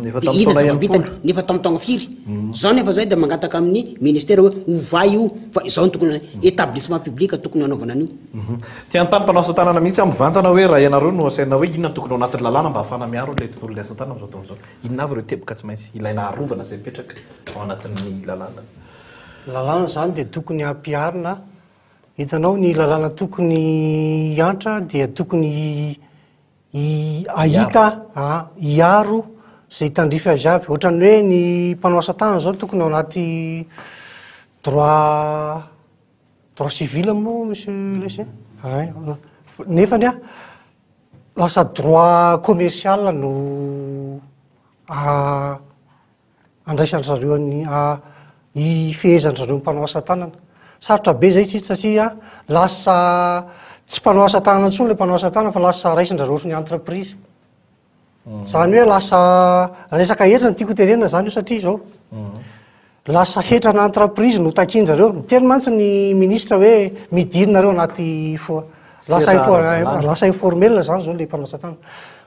Efa Dia tamin'ny inona taona zava-bitany? 60. Nefa tamin'ny taona firy? Zao nefa zay dia mangataka amin'ny ministère hoe ovay io fa izao no tokony établissement public tokony hanaovana an'io. Te hanontany mpanao asa tanana mihitsy aho mivantana hoe raha ianareo no asaina hoe inona no tokony ao anatin'ny lalàna mba hahafahana miaro ilay tontolon'ny asa tanana amin'izao fotoana izao? Inona avy ireo teboka tsy maintsy ilaina arovana izay mipetraka ao anatin'ny lalàna? Ny lalàna izany dia tokony hampiharina Hitanao, ny lalàna tokony hiantra dia tokony hahita, hiaro izay tandrify azy avy. Ohatran'ny hoe ny mpanao asa tanana izao tokony ao anaty droit, droit civil moa monsieur Lese? Hay, nefany an, lasa droit commercial no andraisan-dry zareo ny hifehezan-dry zareo ny mpanao asa tanana. Sarotra be izay tsitsy satria lasa tsy mpanao asa tanana intsony ilay mpanao asa tanana fa lasa raisin-dry zareo ohatry ny entreprise. Izany hoe lasa resaka hetra no tiako hotenenina izany io satria izao. Lasa hetrana entreprise no takian-dry zareo. Niteny mantsy ny ministra hoe midira nareo anaty fo- lasa Sehatra infor- ara-dalàna. lasa informel izany izao ilay mpanao asa tanana.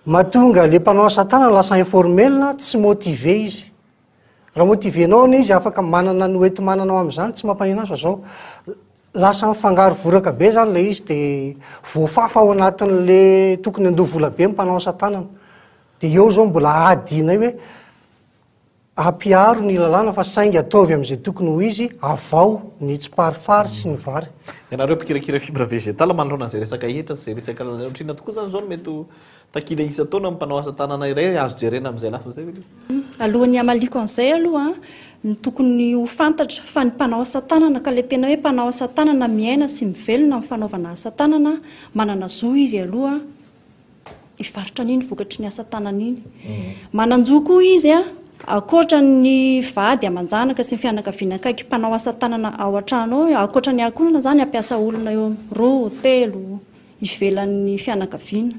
Mahatonga le mpanao asa tanana lasa informel, tsy motivé izy. Raha motivé-nao anie izy afaka manana ny hoenti-manana ao amin'izany tsy mampanina azy fa zao lasa mifangaro voraka be zany le izy de voafafa ao anatin'le tokony handoa vola be ny mpanao asa tanana. De eo zao mbola adinay hoe Ampiharo ny lalàna fa saingy ataovy amin'izay tokony ho izy, avao ny tsiparifary sy ny vary. Ianareo mpikirakira fibre végétale manoloana an'izay resaka hetra sy izay resaka ohatr'inona tokoa izany izao no mety ho takiana isan-taona amin'ny mpanao asa tanana iray azo jerena amin'izay lafiny izay ve ilay izy? Alohan'ny hamaliako an'izay aloha, ny tokony ho fantatra fa ny mpanao asa tanana ka ilay tena hoe mpanao asa tanana miaina sy mivelona amin'ny fanaovana asa tanana, manana zo izy aloha hivarotra an'iny vokatry ny asa tanana iny. Manan-jo koa izy ankoatra ny vady aman-janaka sy ny fianakaviana akaiky mpanao asa tanana ao an-trano ao, ankoatra ny ankohonana izany hampiasa olona eo amin'ny roa, telo ivelan'ny fianakaviana.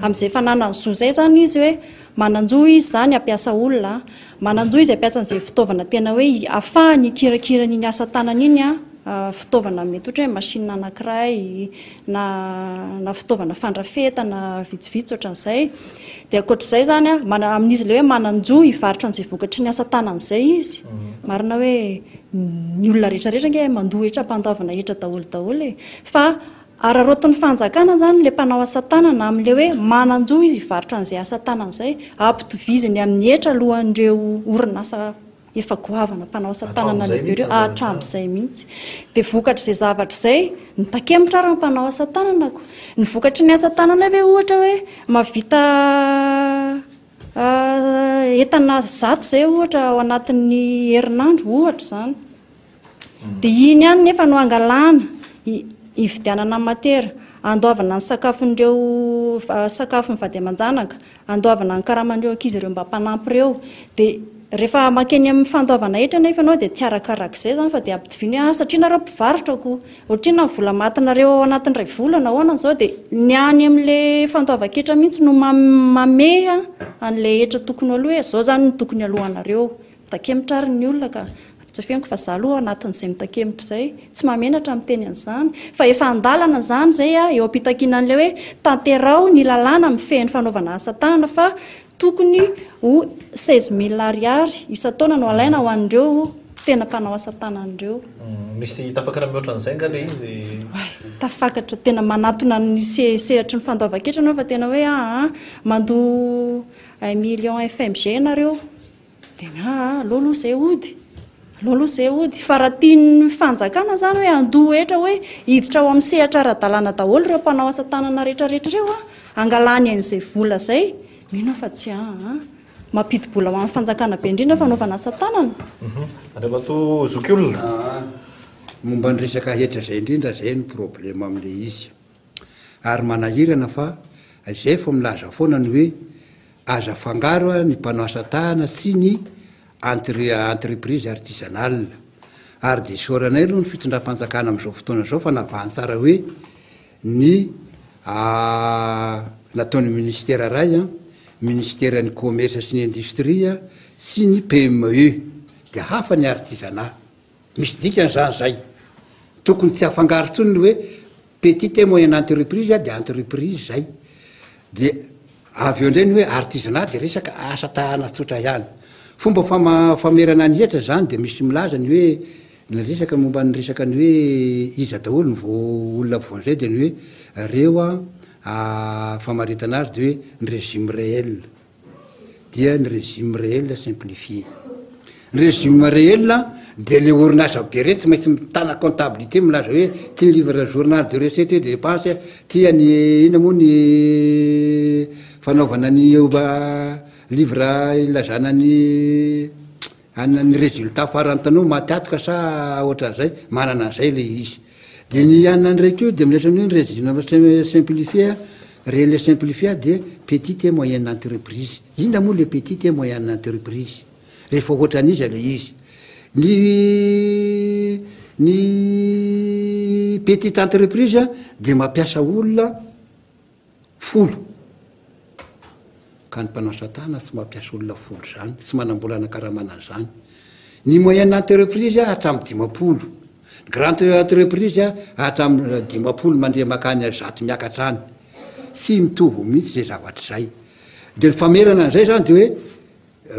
Amin'izay fananany zo izay izany izy hoe manan-jo izy izany hampiasa olona, manan-jo izy hampiasa an'izay fitaovana tena hoe ahafahany hikirakira an'iny asa tanana iny, fitaovana mety ohatra hoe machine anankiray, na na fitaovana fandrafetana vitsivitsy ohatran'izay. Dia ankoatr'izay izany an, mana- amin'izy ilay hoe manan-jo hivarotra an'izay vokatry ny asa tanany izay izy. Marina hoe ny olona rehetra rehetra ange mandoa hetra am-pandoavana hetra daholo daholo e. Fa araraotin'ny fanjakana izany ilay mpanao asa tanana amin'ilay hoe manan-jo izy hivarotra an'izay asa tanany izay, ampitoviziny amin'ny hetra alohan'ireo orinasa Efa goavana mpanao asa tanana lehibe ireo hatramin'izay mihitsy. Dia vokatr'izay zavatra izay, nitakemotra ary ny mpanao asa tanana ko. Ny vokatry ny asa tanana ve ohatra hoe mahavita entana zato izay ohatra ao anatin'ny herinandro ohatra izany. Dia iny ihany nefa no angalana, hividianana matera, andoavana ny sakafon'ireo sakafon'ny vady aman-janaka, andoavana ny karaman'ireo ankizy ireo mba mpanampy ireo. Dia rehefa mankeny amin'ny fandoavana hetra nefa ianao dia tsy arakarak'izay izany fa dia ampitoviana hoe ah satria nareo mpivarotra ko, ohatrinona ny vola matinareo ao anatin'ny iray volana, ahoana izao, dia ny any amin'ilay fandoavan-ketra mihitsy no mamehy an'ilay hetra tokony ho aloa hoe izao izany no tokony aloanareo. Mitakemotra ary ny olona ka. Tsy afeniko fa za aloha ao anatin'izay mitakemotra izay, tsy mahamenatra miteny an'izany, fa efa an-dalana izany izay eo am-pitakiana an'ilay hoe tanteraho ny lalàna mifehy ny fanaovana asa tanana fa tokony ho 16 mille ariary isan-taona no alaina ho an'ireo tena mpanao asa tanana ireo. Misy tafakatra mihoatra an'izay angaha ilay izy? Oay, tafakatra tena manatona ny sehatry ny fandoavan-ketra ianao fa tena hoe aa mandoa un million FMG ianareo. Dia aa aleo aloha izay hody, aleo aloha izay hody. Fa raha tian'ny fanjakana izany hoe handoa hetra hoe hiditra ao amin'ny sehatra ara-dalàna daholo ireo mpanao asa tanana rehetra rehetra ireo an, hangalany an'izay vola izay, mino aho fa tsy aa mampidi-bola ho an'ny fanjakana be indrindra ny fanaovana asa tanana. Andriamatoa Zokiolona. Momba ny resaka hetra izay indrindra izay no problème amin'ilay izy. Ary manahirana fa izay vao milaza foana ny hoe aza afangaro ny mpanao asa tanana sy ny entre entreprise artisanale. Ary dia isaoranay aloha ny fitondram-panjakana amin'izao fotoana izao fa navahany tsara hoe ny nataon'ny ministera iray, ministeran'ny commerce sy ny industrie sy ny PME, dia hafa ny artisanat. Misy dikany izany izay. Tokony tsy hafangaro intsony ny hoe petite et moyenne entreprise dia entreprise izay. Dia avy eo indray ny hoe artisanat dia resaka asa tahana tsotra ihany. Fomba fama- famerana ny hetra izany dia misy milaza ny hoe ny resaka momba ny resaka ny hoe iza daholo ny vo- olona voan'izay dia ny hoe reo an famaritana azy dia hoe ny régime réel. dia ny régime réel simplifié. Ny régime réel dia le orinasa be reny tsy maintsy mitana comptabilité milaza hoe ty ny livre journal de recette et dépense, ty ny inona moa ny fanaovana ny livre ilazana ny ny résultat farany tanoa maty antoka sa ohatran'izay, manana an'izay le izy. Dia ny anona indray koa dia miresaka ny hoe ny régime simplifié, réel simplifié dia petite et moyenne entreprise. Inona moa le petite et moyenne entreprise? Rehefa ohatran'iza le izy? Ny ny petite entreprise dia mampiasa olona Folo. Ka ny mpanao satana tsy mampiasa olona folo izany, tsy manam-bola hanakaramana an'izany. Ny moyenne entreprise hatramin'ny 50. Ny grande entreprise hatramin'ny 50 mandeha mankany 100 miakatra any. Tsy mitovy mihitsy izay zavatra izay. Dia ny famerana an'izay izany dia hoe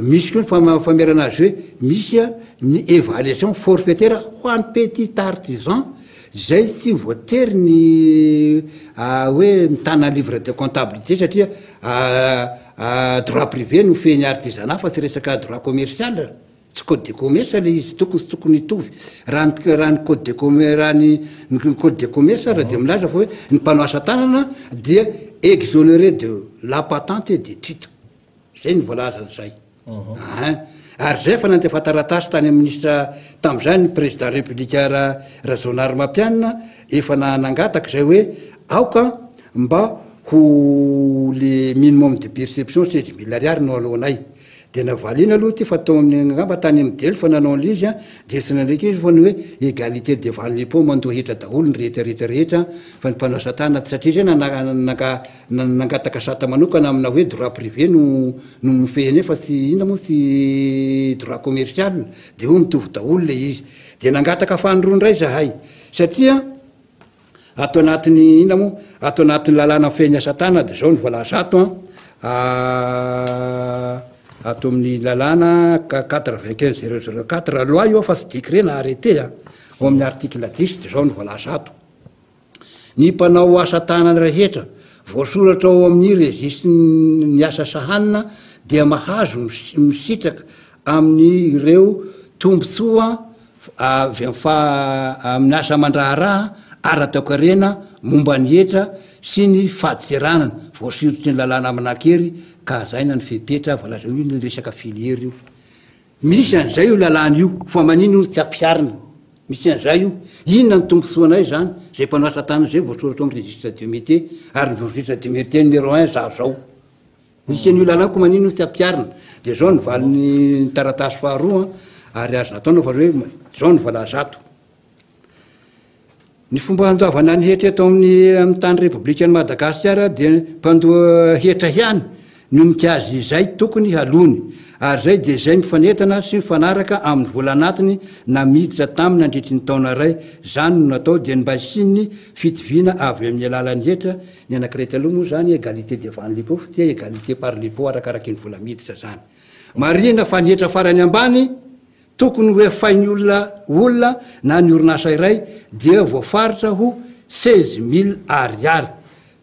Misy koa ny famerana azy hoe misy ny évaluation forfaitaire ho an'ny petit artisan izay tsy voatery ny hoe mitana livre de comptabilité satria droit privé no fehiny artisanat fa tsy resaka droit commercial, tsy code de commerce le izy, tokony tsy tokony hitovy. Raha ny raha ny code de commer- raha ny ny code de commerce ary dia milaza fa hoe ny mpanao asa tanana dia exonéré de la patente et des titres. Zay no voalazan'izay. Ein. Ary zay efa nandefa taratasy tany amin'ny minisitra tamin'izany ny président République Rajaonarimampianina efa nangataka izay hoe aoka mba ho le minimum de perception 16 mille ariary no aloanay. Dia navaliana aloha ity fa tao amin'ny angamba tany amin'ny Delph nanao an'ilay izy an, dia tsy nanaiky izy fa ny hoe égalité devant l'impôt mandoa hetra daholo ny rehetra rehetra rehetra fa ny mpanao satana satria zay nana Nangataka sata manokana amina hoe droit privé no no mifehy an'io fa tsy inona moa tsy droit commercial dia hoy mitovy daholo ilay izy. Dia nangataka fanindroa indray izahay satria ato anatin'ny inona moa ato anatin'ny lalàna mifehy ny asa tanana dia izao no voalaza ato an, ato amin'ny lalàna 95 004 loi io fa tsy décret na arrêté an, ao amin'ny article 10 dia izao no voalaza ato. Ny mpanao asa tanana rehetra voasoratra ao amin'ny rejistry ny asa sahanina dia mahazo misitraka amin'ireo tombontsoa avy amin'ny asa aman-draharaha ara-toekarena momba ny hetra sy ny fadintseranana voasoritry ny lalàna manan-kery ka hajaina ny fepetra voalaza io ny resaka filière io. Misy an'izay io lalàna io, fa maninona no tsy ampiharina? Misy an'izay io. Inona ny tombontsoanay izany? Izay mpanao asa tanana izay voasoratra ao amin'ny registre de métier, ary ny registre de métier numéro un za zao. Misy an'io lalàna io, koa maninona no tsy ampiharina? Dia izao ny valin'ny taratasy faharoa an, ary azo natao nefa hoe izao no voalaza ato. Ny fomba handoavana ny hetra eto amin'ny amin'ny tany Repoblikan'i Madagasikara dia ny mpandoa hetra ihany no mikazy izay tokony haloany, ary izay dia izay mifanentana sy mifanaraka amin'ny vola anatiny na miditra taminy nandritry ny taona iray, izany no natao dia ny mba hisian'ny fitoviana avy amin'ny alalan'ny hetra, ny anankiray taloha moa izany égalité devant l'impôt fa ity égalité par l'impôt arakaraky ny vola miditra izany. Marihina fa ny hetra farany ambany Tokony ho efain'ny olona olona na ny orinasa iray dia voafaritra ho 16 mille ariary.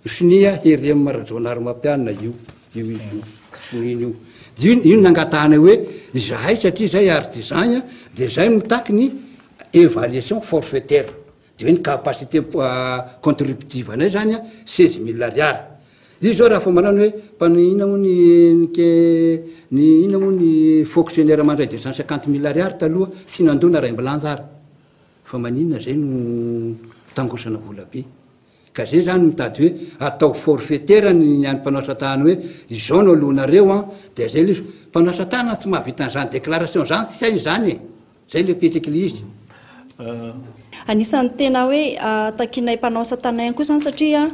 Sonia Hery M Rajaonarimampianina io io izy io soniany io. Dia io io no nangatahanay hoe izahay satria izay artisan dia izay mitaky ny évaluation forfaitaire. Dia hoe ny capacité contributive anay zany 16 mille ariary. Io zao raha fomba anao ny hoe mpanao inona moa ny ny ke ny inona moa ny fonctionnaire mandray 250 mille ariary taloha tsy nandoa na raimbilanja ary. Fa maninona zay no tangosana vola be. Ka zay zany mitady hoe atao forfaitaire ny an'ny mpanao asa tany hoe izao no aloanareo an, dia zay le izy. Mpanao asa tanana tsy mahavita an'izany déclaration izany tsy hainy izany e! Zay le petraky le izy. Anisan'ny tena hoe takianay mpanao asa tanana ihany koa izany satria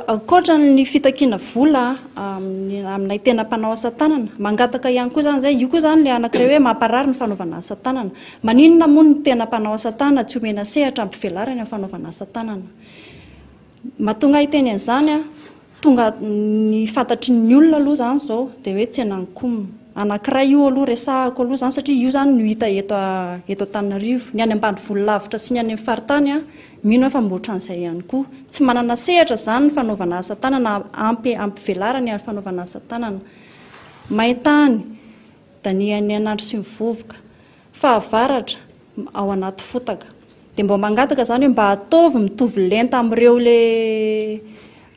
ankoatra ny fitakiana vola aminay tena mpanao asa tanana, mangataka ihany koa izany izay, io koa izany ilay anankiray hoe mamparary ny fanaovana asa tanana. Maninona moa ny tena mpanao asa tanana tsy omena sehatra hampivelarany amin'ny fanaovana asa tanana? Mahatonga ahy hiteny an'izany aho, tonga ny fantatry ny olona aloha izany izao dia hoe tsenan'ny com. Anankiray io aloha resahako aloha izany satria io izany no hita eto eto Antananarivo. Ny any ambanivolo lavitra sy ny any amin'ny faritany mino aho fa mba ohatran'izay ihany koa. Tsy manana sehatra izany ny fanaovana asa tanana ampy ampivelarany ny fanaovana asa tanana. Maintany, danihan'ny hainandro sy ny vovoka. Fahavaratra, ao anaty fotaka. Dia mba mangataka izany hoe mba ataovy mitovy lenta amin'ireo le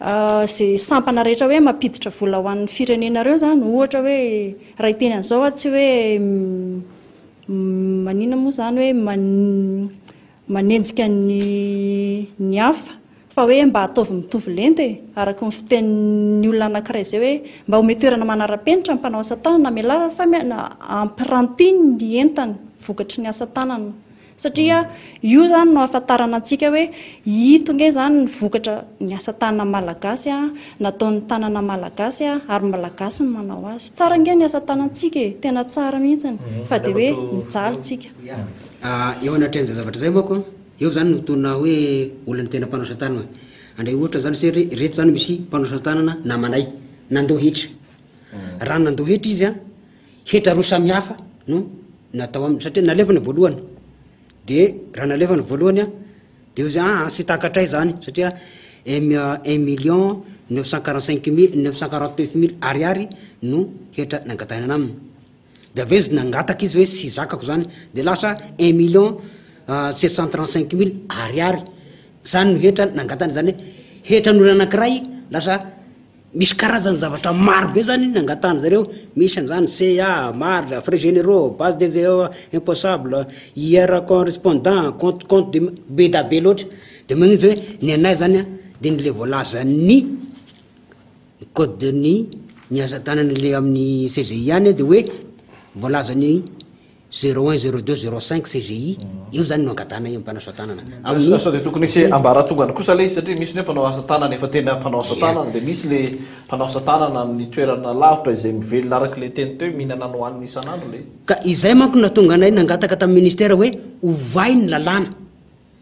izay sampana rehetra hoe mampiditra vola ho an'ny firenena ireo izany. Ohatra hoe raha hiteny an'izao aho tsy hoe maninona moa izany hoe manenjika ny ny hafa fa hoe mba ataovy mitovy lenta e, araka ny fitenin'ny olona anankiray izay hoe mba omeo toerana manara-penitra ny mpanao asa tanana, amelaro fa ampirantiny ny entany vokatry ny asa tanana satria io izany no ahafantarana antsika hoe ito nge izany ny vokatra ny asa tanana malagasy nataon'ny tanana malagasy ary malagasy no manao azy. Tsara nge ny asa tanantsika e, tena tsara mihitsiny fa dia hoe mijaly tsika. Eo anatrehan'izay zavatra izay manko, eo zany no tona hoe olona tena mpanao asa tanana. Andray ohatra zany se reto zany misy mpanao asa tanana namanay nandoa hetra. Raha nandoa hetra izy an, hetra roa samihafa no natao aminy satria nalefany voalohany. De raha nalefany voalohany an, de hoy izy aa tsy takatray zany satria un un million 945 mille 949 mille ariary no hetra nangatahina aminy. De avy eo izy nangataka izy hoe tsy zakako zany, de lasa un million 735 mille ariary zany no hetra nangatahany, zany hoe hetran'olona anakiray lasa misy karazany zavatra maro be zany nangatahany zareo, misy an'zany CA, marge, frais généraux, base des imposable, IR correspondant, compte compte de be da be loatra, de magnino zay hoe ny anay zany an de ny le voalazan'ny Ny code ny ny asa tanana le amin'ny CGI ihany de hoe voalazan'ny zéro un zéro deux zéro cinq CGI io zany no angatahana eo mpanao asa tanana. Amin'ny Sao dia tokony hisy ambaratongany kosa le izy satria misy ny hoe mpanao asa tanana efa tena mpanao asa tanana dia misy le mpanao asa tanana amin'ny toerana lavitra izay mivelona araka ilay teny teo hoe mihinana ny hohaniny isan'andro le. Ka izay manko no nahatonga anay nangataka tamin'ny ministera hoe ovay ny lalàna.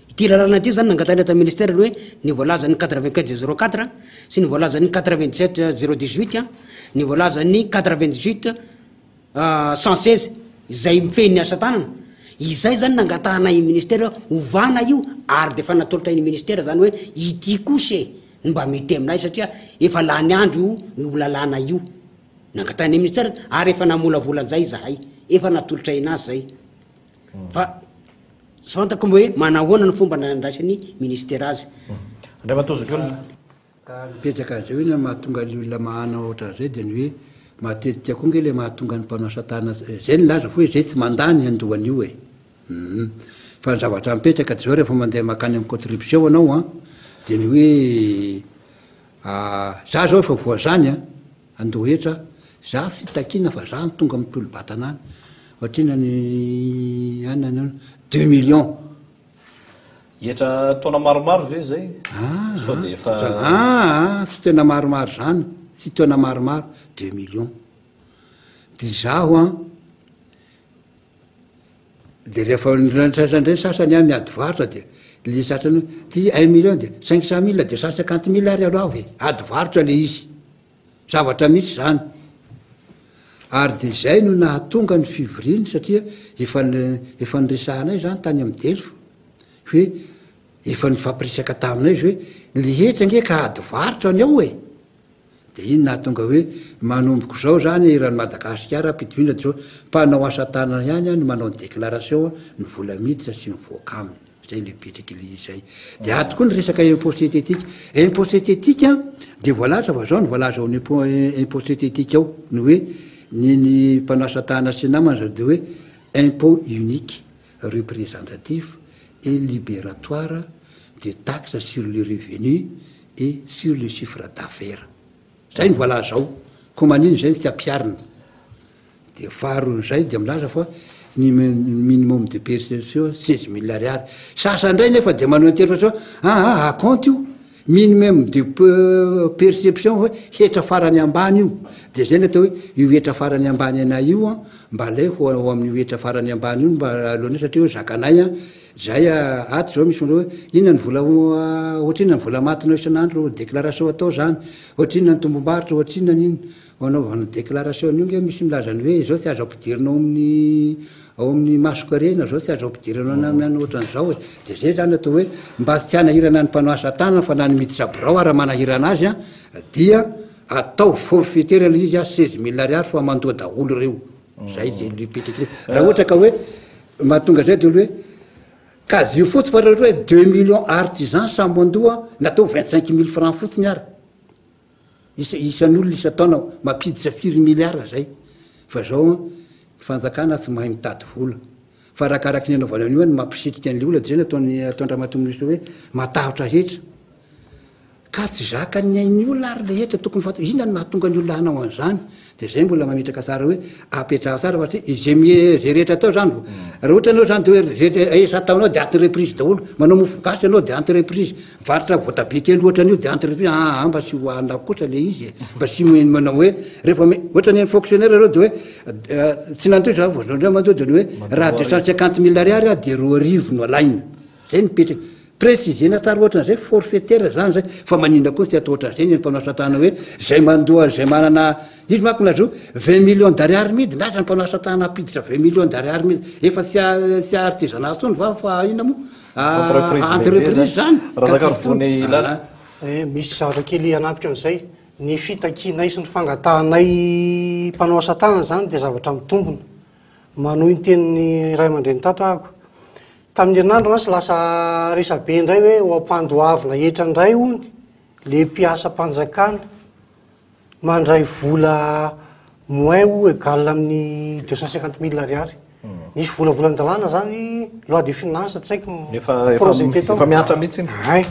Ity lalàna ity izany nangatahina tamin'ny ministera ny hoe ny voalazan'ny 84 04 sy ny voalazan'ny 97 018, ny voalazan'ny 98 116 izay mifehy ny asa tanana. Izay izany nangatahanay ministera hoe ovana io ary dia efa natolotra ny ministera izany hoe ity kosa e no mba mety aminay satria efa lany andro io lalàna io. Nangatahinay ministera ary efa namolavola an'izay izahay, efa natolotray anazy izay. Fa tsy fantako hoe manahoana ny fomba nandraisan'ny ministera azy. Andriamatoa Zokiolona. Ka mipetraka azy eo inona mahatonga ny olona mahana ohatran'izay dia ny hoe matetika koa nge le mahatonga ny mpanao satana zay nilaza fa hoe zay tsy mandà ny handoa an'io e! Hum fa ny zavatra mipetraka dia zao rehefa mandeha makany amin'ny contribution anao an dia ny hoe za zao efa voazany an Handoa hetra aho. Za tsy takiana fa za no tonga mitolo-batana any. Ohatr'inona ny any any any? Deux millions. Hetra taona maromaro ve zay? Ah, Sao dia efa. Ah, ah, tsy taona maromaro zany, tsy taona maromaro, deux millions. Dia izaho an, dia rehefa ndraindray sasany an miady varotra dia le sasany hoe ty un million dia cinq cent mille, deux cent cinquante mille ary aloha e, ady varotra le izy. Zavatra mihitsy izany. Ary dia izay no nahatonga ny fivoriana satria efa efa niresahanay izany tany amin'ny Delf hoe efa nifampiresaka taminay izy hoe ny hetra ange ka ady varotra ny ao e! Dia iny nahatonga hoe manomboka izao izany eran'i Madagasikara ampitoviana dia izao mpanao asa tanana ihany no manao ny déclaration ny vola miditra sy mivoaka aminy. Zay le petraky le izy zay. De ato koa ny resaka impôt synthétique. Impôt synthétique dia voalaza fa zao no voalaza ao amin'ny impôt synthétique ao, ny hoe ny ny mpanao asa tanana sy ny namany zao de hoe impôt unique représentatif et libératoire de taxe sur le revenu et sur le chiffre d'affaires. Zay no voalaza ao. Koa manino zay no tsy ampiharina? Dia faharoan'izay dia milaza fa ny minimum de perception 16 000 ariary. Sasany indray nefa dia manao interprétation aa acompte io, minimum de perception hoe hetra farany ambany io. Dia izay no atao hoe io hetra farany ambany anay io an, mba alaivo ho amin'io hetra farany ambany io no mba aloanay satria hoe zakanay an, zahay ato izao misy manao hoe inona ny vola ohatrinona ny vola matinao isan'andro déclaration atao izany, ohatrinona ny tombom-barotra, ohatrinona ny inona. Fanaovana déclaration an'io nge misy milaza ny hoe izao tsy azo ampidirina ao amin'ny ao amin'ny masonkarena, izao tsy azo ampidirina ao amin'ny any ohatran'izao e. Dia izay izany atao hoe mba tsy hanahirana ny mpanao asa tanana fa na ny miditra birao ara manahirana azy an, dia atao forfaitaire ilay izy an, 16 mille ariary fa mandoa daholo ireo. Izay dia ilay mipetraka eo. Raha ohatra ka hoe mahatonga izay dia hoe kajio fotsiny fa raha ohatra hoe deux millions artisans samy mandoa natao 25 mille francs fotsiny ara. Isa, isan'olona isan-taona mampiditra firy milliards zay? Fa zao an, ny fanjakana tsy mahay mitady vola. Fa arakaraky ny anaovana an'io an, no mampisitrika an'le olona, de zay no ataon'ny, ataon-dRamatoa Minisitra hoe matahotra hetra. Ka tsy zakan'ny ain'ny olona ary le hetra tokony fanta, inona no mahatonga ny olona hanao an'izany? De zay mbola mametraka tsara hoe apetraho tsara fa satria izay mie, zay rehetra atao zany, raha ohatra ianao zany de hoe zay rehetra ataonao de entreprise daholo, manao mofo gasy ianao de entreprise, Mivarotra voatabia kely ohatra an'io dia entreprise, aa mba tsy ho anao kosa le izy e, mba tsy manao hoe rehefa ohatra ny fonctionnaire ireo dia hoe tsy nandoa za vao indray mandoa dia ny hoe raha 250 mille ariary aho dia 2000 no alaina, zay no mipetraka, préciser-na tsara ohatran'izay forfaitaire zany zay, fa maninona koa tsy atao ohatran'izay ny mpanao asa tanana hoe zay mandoa zay manana, izy manko milaza hoe 20 millions d'ariary midina aza ny mpanao asa tanana hampiditra 20 millions d'ariary midina, efa tsy tsy artisanat intsony va fa inona moa? Entreprise lehibe zany. Razakarivony Lala. Eh, misy zavatra kely hanampiko an'izay. Ny fitakianay sy ny fangatahanay mpanao asa tanana izany dia zavatra mitombina. Manohy ny tenin'ny ray aman-dreny tato ahako. Tamin'ny herinandro mantsy lasa resabe indray hoe ho ampandoavina hetra indray hono le mpiasam-panjakana. Mandray vola moins ou égal amin'ny 250 000 ariary. Nisy volavolan-dalàna zany, loi de finance tsy haiko Efa efa projeté tao. efa mihatra mihitsy iny. Hay.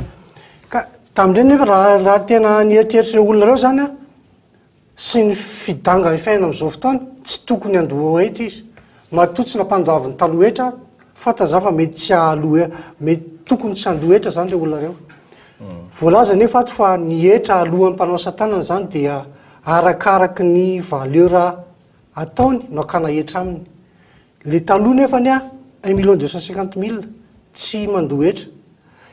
Ka tamin'ireny nefa raha raha tena nieritreritra ireo olona ireo zany an, sy ny fidangan'ny fiainana amin'izao fotoana, tsy tokony handoa hetra izy. Matoa tsy nampandoaviny taloha hetra, fantany zany fa mety tsy hahaloa, mety tokony tsy handoa hetra zany ireo olona ireo. Voalaza anefa ato fa ny hetra aloan'ny mpanao asa tanana izany dia arakaraky ny valeur ataony no akana hetra aminy. Le taloha nefany a, un million 250 mille tsy mandoa hetra.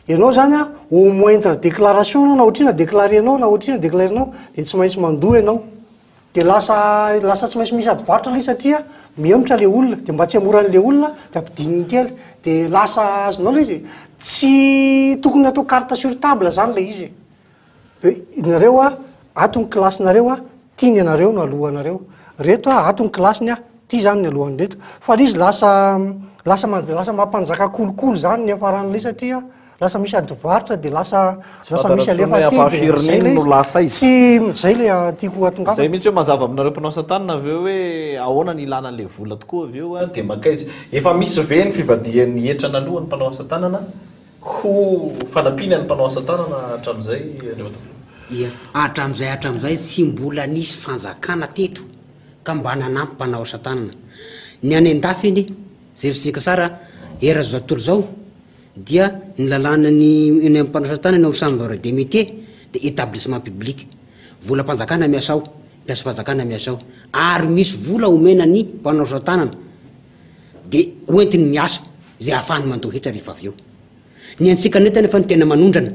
Ianao zany a, au moindre déclaration anao na ohatrina déclarer-nao na ohatrina déclarer-nao dia tsy maintsy mandoa ianao. Dia lasa lasa tsy maintsy misy ady varotra ilay izy satria mihemotra ilay olona, dia mba tsy hamoran' ilay olona dia ampidininy kely, dia lasa azonao ilay izy e. Tsy tokony atao carte sur table zany ilay izy e. Hoe nareo a, ato ny kilasinareo a, ty ny anareo no alohanareo. Reto a, ato ny kilasiny a, ty zany ny alohan'ireto. Fa ilay izy lasa lasa lasa mampanjaka kolikoly zany ny hiafaran'ilay izy satria Lasa misy ady varotra dia lasa Tsy lasa fantatra misy intsony alefa hoe aty dia ampahafirin'iny zay ilay no izy. lasa izy. Tsy zay ilay ah, tiako hatongavana. Zay mihitsy hoe mazava aminareo mpanao asa tanana avy eo hoe ahoana ny ilana an'ilay vola tokoa avy eo dia mankaiza. Efa misy ve ny fivadihan'ny hetra naloan'ny mpanao asa tanana ho fanampiana ny mpanao asa tanana hatramin'izay Andriamatoa Filoha? Ia, hatramin'izay hatramin'izay tsy mbola nisy fanjakana teto ka mba nanampy mpanao asa tanana. Ny any an-dafy anie, jerentsika tsara eran'izao tontolo izao, dia ny lalàna ny eny amin'ny mpanao asa tanana eo amin'ny chambre des métiers dia établissement public, volam-panjakana miasa ao, mpiasam-panjakana miasa ao, ary misy vola omena ny mpanao asa tanana dia hoentiny miasa izay ahafahany mandoa hetra rehefa avy eo. Ny antsika neto anefa no tena manondrana.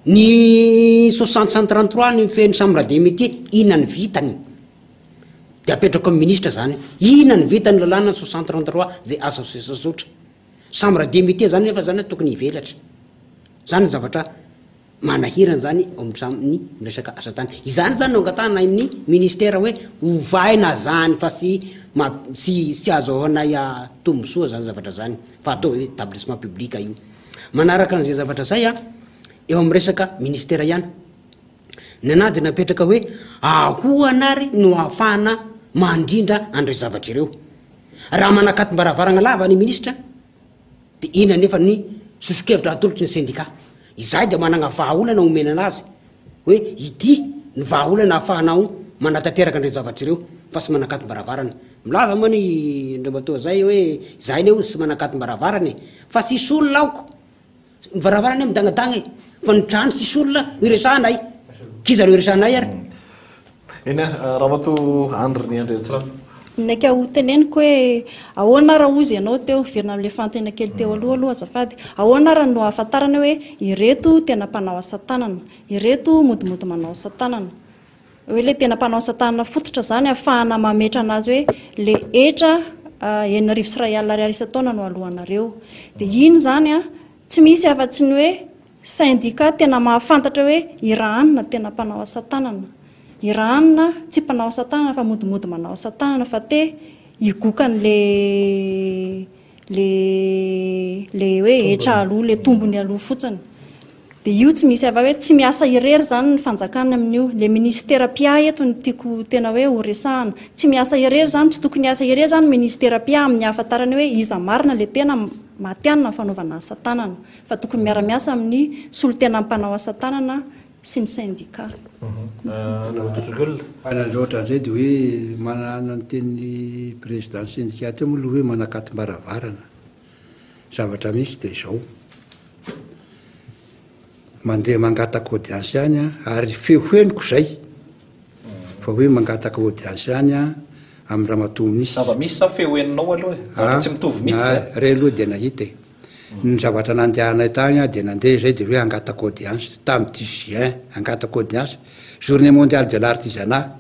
Ny soixante cent 33 ny mifehy ny chambre des métiers, inona ny vitany? Dia apetrako amin'ny ministra zany, inona ny vitan'ny lalàna soixante 33 zay azo asotra? Chambre des métiers zany nefa zany tokony hivelatra. Zany ny zavatra manahirana zany ao amin'ny resaka asa tany. Izany zany no angatahana amin'ny ministera hoe ovaina zany fa tsy tsy tsy azahoanay tombosoa zany zavatra zany fa atao établissement public io. Manaraka an'izay zavatra zay an, eo amin'ny resaka ministera ihany. Ny anah dia napetraka hoe ahoana ary no ahafahana mandrindra an'ireo zavatra ireo. Raha manakatom-baravarana lava ny minisitra dia inona anefa ny soso-kevitra atolotry ny sendika. Izahay dia manana vahaolana omena anazy hoe ity ny vahaolana ahafahanao manatanteraka an'ireo zavatra ireo. fa tsy manakatom-baravarana. Milaza moa ny Andriamatoa zay hoe izahay anie hozy tsy manakatom-baravarana e! Fa tsisy olona aoko! Ny varavarana anie midangadanga e! Fa ny trano tsisy olona iresahanay! K'iza no iresahanay ary? Eny ary, Ramatoa Andry Andriantsirafo. Naika ho teneniko hoe ahoana ara hozy ianao teo, miverina amin'ilay fanontaniana kely teo aloha aloha azafady, ahoana ara no ahafantarana hoe ireto tena mpanao asa tanana, ireto modimody manao asa tanana. Hoe ilay tena mpanao asa tanana fototra izany ahafahana mametra anazy hoe ilay hetra 2100 ariary isan-taona no aloanareo. Dia iny izany an, tsy misy afa-tsy ny hoe Syndicat tena mahafantatra hoe i Rahanina tena mpanao asa tanana. I Rahanina tsy mpanao asa tanana fa modimody manao asa tanana fa te higoka an'le le le hoe hetra aloa, le tombony aloa fotsiny. Dia io tsy misy afa hoe tsy miasa irery izany ny fanjakana amin'io. Le minisitera mpiahy eto no tiako tena hoe ho resahana. Tsy miasa irery izany, tsy tokony hiasa irery izany ny minisitera mpiahy amin'ny ahafantarany hoe iza marina le tena matihanina amin'ny fanaovana asa tanana. fa tokony miara-miasa amin'ny solontenan'ny mpanao asa tanana sy ny sendika. Fa na ohatran'izay dia hoe manana ny tenin'ny président syndicat teo moa aloha hoe manakatom-baravarana. Zavatra misy dia izao, mandeha mangataka audience ihany aho ary feo henoko izay fa hoe mangataka audience ihany aho amin'ny ramatoa minisitra. Zava-misy sa feo henonao aloha e? Zavatra tsy mitovy mihitsy izany. Re aloha dia nahita e. Ny zavatra nandehanay tany dia nandeha izay dia hoe hangataka audience, tamin'ny dix juin, hangataka audience, journée mondiale de l'artisanat.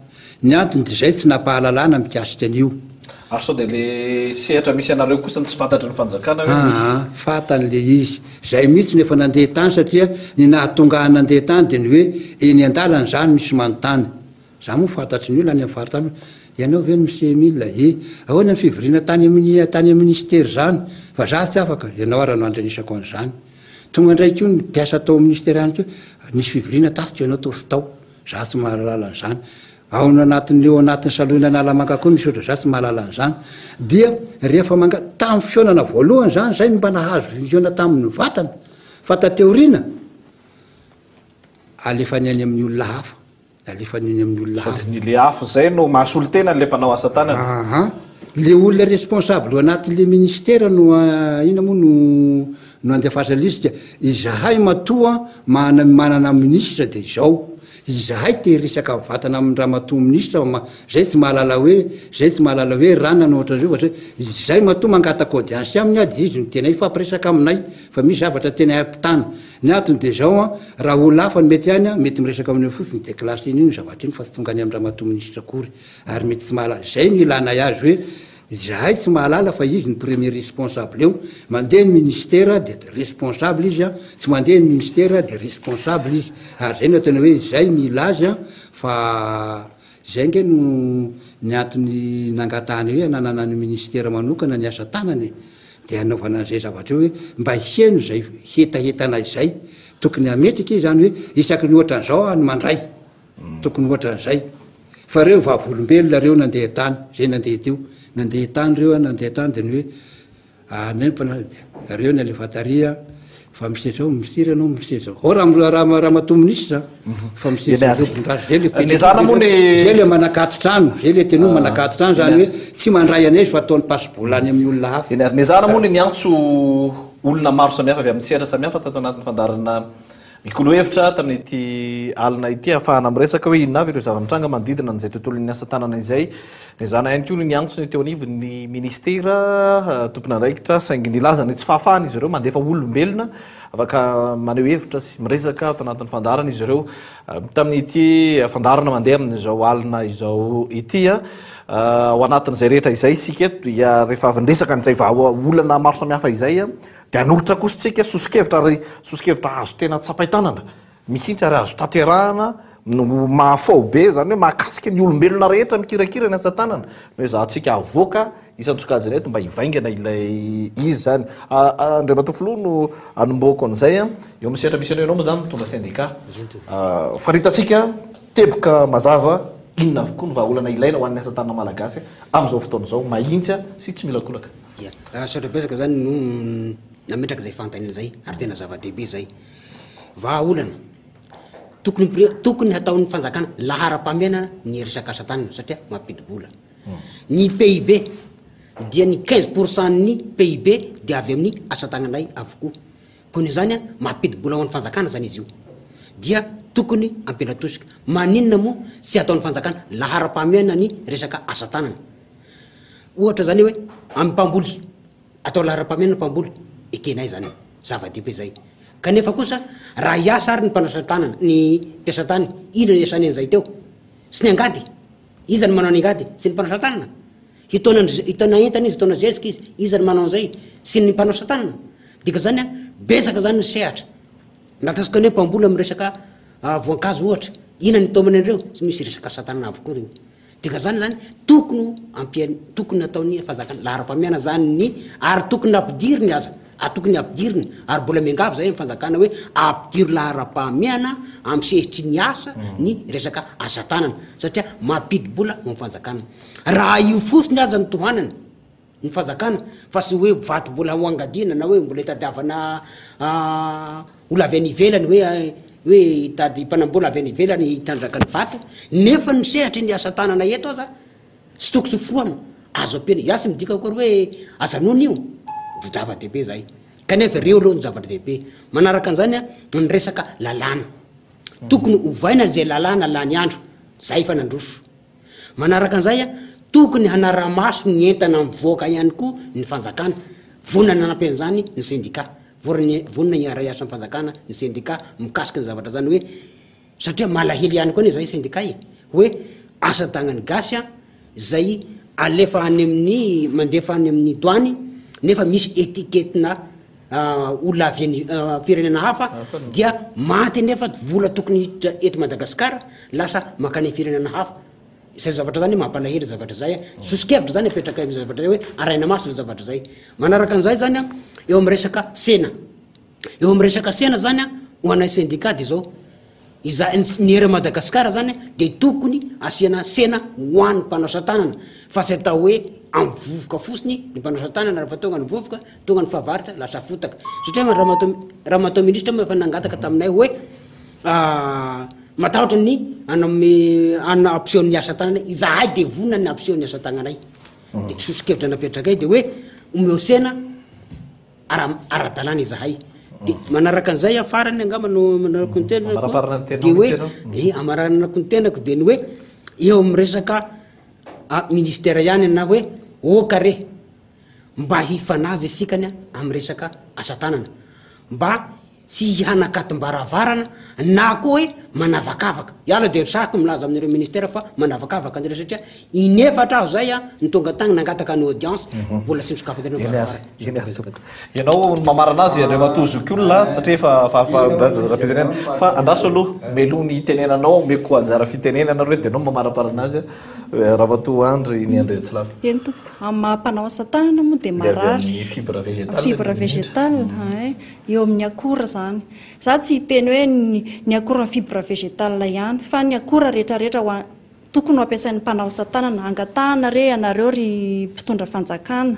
Ny antony dia izay tsy nampahalalana mikasika an'io. Ary sao dia le sehatra misy anareo kosa no tsy fantatry ny fanjakana hoe misy? Aa, fantany le izy. Izay mihitsy no efa nandeha tany satria ny nahatonga ahy nandeha tany dia ny hoe eny an-dalana izany misy manontany. Za moa fantatry ny olona any amin'ny faritany hoe, ianao ve no Monsieur Emile? Ie. Ahoana ny fivoriana tany amin'ny tany amin'ny ministera izany? Fa za tsy afaka, ianao ara no andrenesako an'izany. Tonga indray koa ny mpiasa tao amin'ny ministera ihany koa, nisy fivoriana tato ianao toa tsy tao. Za tsy mahalala an'izany. Ao anatin'ny eo anatin'ny salon Analamanga koa misy ohatra za tsy mahalala an'izany. Dia rehefa manga, tamin'ny fihaonana voalohany izany zay no mba nahazo nihaona tamin'ny vatana. Fa taty aoriana, alefany any amin'ny olona hafa. Alefany eny amin'ny olona hafa. Sady ny le afo zay no mahasolo tena an'le mpanao asa tanana. Aha. Le olona responsable ao anatin'le ministera no inona moa no no andefasa lisitra. Izahay matoa mana manana minisitra dia izao. Izahay te hiresaka mivantana amin'ny ramatoa minisitra fa zay tsy mahalala hoe zay tsy mahalala hoe ranona no ohatran'izao fa zay matoa mangataka audience aminy aho dia izy no tena hifampiresaka aminay fa misy zavatra tena ampitana. Ny antony dia izao an, raha olona hafa no mety any an, mety miresaka amin'io fotsiny dia classena io ny zavatra iny fa tsy tonga any amin-dRamatoa Minisitra akory ary mety tsy mahalala, izay no ilanay azy hoe izahay tsy mahalala fa izy no premier responsable eo, mandeha ny ministera dia responsable izy an, tsy mandeha ny ministera dia responsable izy, ary izay no ataonay hoe izay mila azy an, fa izay ange no ny antony nangatahanay hoe hananana ny ministera manokana ny asa tanana e. Dia hanaovana an'izay zavatra io hoe mba heno izay hetahetanay izay. Tokony hametraka izy izany hoe isaky ny ohatran'izao aho no mandray. Tokony ohatran'izay. Fa ireo vavolombelona ireo nandeha tany, izay nandeha teo, nandeha tany ireo, nandeha tany dia ny hoe anay mpanao, ireo ny alefa tary an. Fa misetra ao, mistery ianao misetra ao. Raha raha ramatoa minisitra fa misetra ao bongazo zay le Nezahana moa ny zay le manakato trano, zay le teny hoe manakato trano zany hoe tsy mandray anay izy fa ataony pasibola any amin'ny olona hafa. Eny ary nezahana moa ny niantso olona maro samihafa avy amin'ny sehatra samihafa tato anatin'ny fandaharana Mikolo hevitra tamin'ity alina ity ahafahana miresaka hoe inona avy ireo zava-mitranga manodidina an'izay tontolon'ny asa tanana izay. Nezahana ihany koa ny niantso ny teo anivon'ny minisitera tompon'andraikitra saingy nilaza ny tsy fahafahan'izy ireo mandefa olombelona afaka maneho hevitra sy miresaka ato anatin'ny fandaharana izy ireo tamin'ity fandaharana mandeha amin'izao alina izao ity. Ao anatin'izay rehetra izay isika eto dia rehefa avy niresaka an'izay vahaolana maro samihafa izay Dia hanolotra kosa isika soso-kevitra ary soso-kevitra azo tena tsapain-tanana mihitsy ary azo tanterahana no mahafao be, izany hoe mahakasika ny olombelona rehetra mikirakira ny asa tanana no ezahantsika avoaka isan-tsokajiny eto mba hivaingana ilay izy izany. Andriamatoa Filoha no anombohako an'izay an, eo amin'ny sehatra misy anao ianao moa izany mitondra sendika. Faritantsika teboka mazava inona avokoa ny vahaolana ilaina ho an'ny asa tanana malagasy amin'izao fotoana izao, mahintsy sy tsy mila kolaka. Ia. Misaotra betsaka zany no nametraka izay fanontaniana izay ary tena zava-dehibe izay. Vahaolana. Tokony pri- tokony hataon'ny fanjakana laharam-pahamehana ny resaka asa tanana satria mampidi-bola. Ny PIB dia ny 15 pour cent ny PIB dia avy amin'ny asa tagnanay avokoa. Koa noho izany mampidi-bola ho an'ny fanjakana izany izy io. Dia tokony ampiana tosika. Maninona moa tsy ataon'ny fanjakana laharam-pahamehana ny resaka asa tanana? Ohatra izany hoe amin'ny mpamboly, atao laharam-pahamehana ny mpamboly, ekenay izany, zava-dehibe izay. Kanefa kosa raha hiasa ary ny mpanasa tanana, ny mpiasa tany, inona no hiasany an'izay teo? Sy ny angady? Iza no manao ny angady? Tsy ny mpanao asa tanana? Hitaona an-dry, hitaona entana izy, hitaona zezika izy, iza no manao an'izay? Tsy ny mpanao asa tanana? Dikan'izany an, betsaka izany ny sehatra. Na ataontsika ny hoe mpamboly amin'ny resaka voankazo ohatra, inona no itaomany an'ireo? Tsy misy resaka asa tanana avokoa ireo. Dikan'izany izany, tokony ho ampian-, tokony hataon'ny fanjakana laharam-pahamehana izany ny, ary tokony nampidiriny aza, ary tokony hampidiriny, ary mbola miangavy izahay amin'ny fanjakana hoe ampidiro laharam-pahamehana amin'ny sehatry ny asa ny resaka asa tanana, satria mampidi-bola ho an'ny fanjakana. Raha io fotsiny aza no tohanana ny fanjakana fa tsy hoe vato mbola ho angadiana na hoe mbola hitadiavana olona avy any ivelany hoe hoe hitady mpanam-bola avy any ivelany hitrandraka ny vato nefa ny sehatry ny asa tanana eto aza tsy tokony ho forohana, azo ampiana, izaho tsy midika akory hoe ajanony io, zava-dehibe izay, kanefa ireo aloha no zavatra dehibe. Manaraka an'izany ny resaka lalàna, tokony ovaina izay lalàna lany andro, izay efa nandroso. Manaraka an'izay, tokony hanara-maso ny entana mivoaka ihany koa ny fanjakana. Vonona nanampy an'izany ny sendika. Vonona hiara-hiasa amin'ny fanjakana ny sendika mikasika ny zavatra izany hoe, satria malahelo ihany koa anie izahay sendika e, hoe asa tagnan'ny gasy izay alefa any amin'ny, mandefa any amin'ny doany nefa misy etiquette-na olona avy any firenena hafa dia maty nefa vola tokony hiditra eto Madagasikara lasa mankany amin'ny firenena hafa. Izay zavatra zany mampalahelo zavatra zay. Soso-kevitra zany apetraka amin'ny zavatra zay hoe arahina maso zay zavatra zay. Manaraka an'izay zany eo amin'ny resaka sena. Eo amin'ny resaka sena zany ho anay syndicat dia zao, Iza, ny eran'i Madagasikara zany dia tokony asiana sena ho an'ny mpanao asa tanana fa tsy atao hoe amin'ny vovoka fotsiny ny mpanao asa tanana rehefa tonga ny vovoka, tonga ny fahavaratra lasa fotaka. Satria ramatoa, ramatoa ministra moa efa nangataka taminay hoe matahotra ny hanome, hampiseho ny asa tanana, izahay dia vonona ny hampiseho ny asa tananay. Dia soso-kevitra napetrakay dia hoe omeo sena. Ara ara-dalàna izahay. Dia manaraka an'izay aho farany angamba no amarako ny tenako. Amaraparana ny tenanao Dia hoe mihitsy ianao. eh, amaranako ny tenako dia ny hoe eo amin'ny resaka ah, ministère ihany na hoe oka re mba hifanaja isika ny amin'ny resaka asa tanana. Mba Tsy hihanakatom-baravarana na koa hoe manavakavaka. Iala dia sahiko milaza amin'ireo ministera fa manavakavaka an'ireo satria inefatra aho izay no tonga tagny nangataka ny audience, mbola tsy nosokafako ireo Eny varavarana. ary, eny ary tompoko. Ianao no mamarana azy Andriamatoa Zokiolona satria efa fahafahan-drazam-pitenenana. Fa andraso aloha, meloha ny hitenenanao, omeko anjara fitenenana aloha dia ianao no mamaraparana azy Ramatoa Andry Ny Andriantsilavo. Eny tompoko. Amin'ny maha mpanao asa tanana moa dia Ilay avy marary. amin'ny fibre végétale Fibre indrindra. végétale, hay. Eo amin'ny akora izany. Za tsy hiteny hoe ny ny akora fibre végétale ihany fa ny akora rehetra rehetra ho tokony ho ampiasain'ny mpanao asa tanana. Angatahana re ianareo ry mpitondra fanjakana,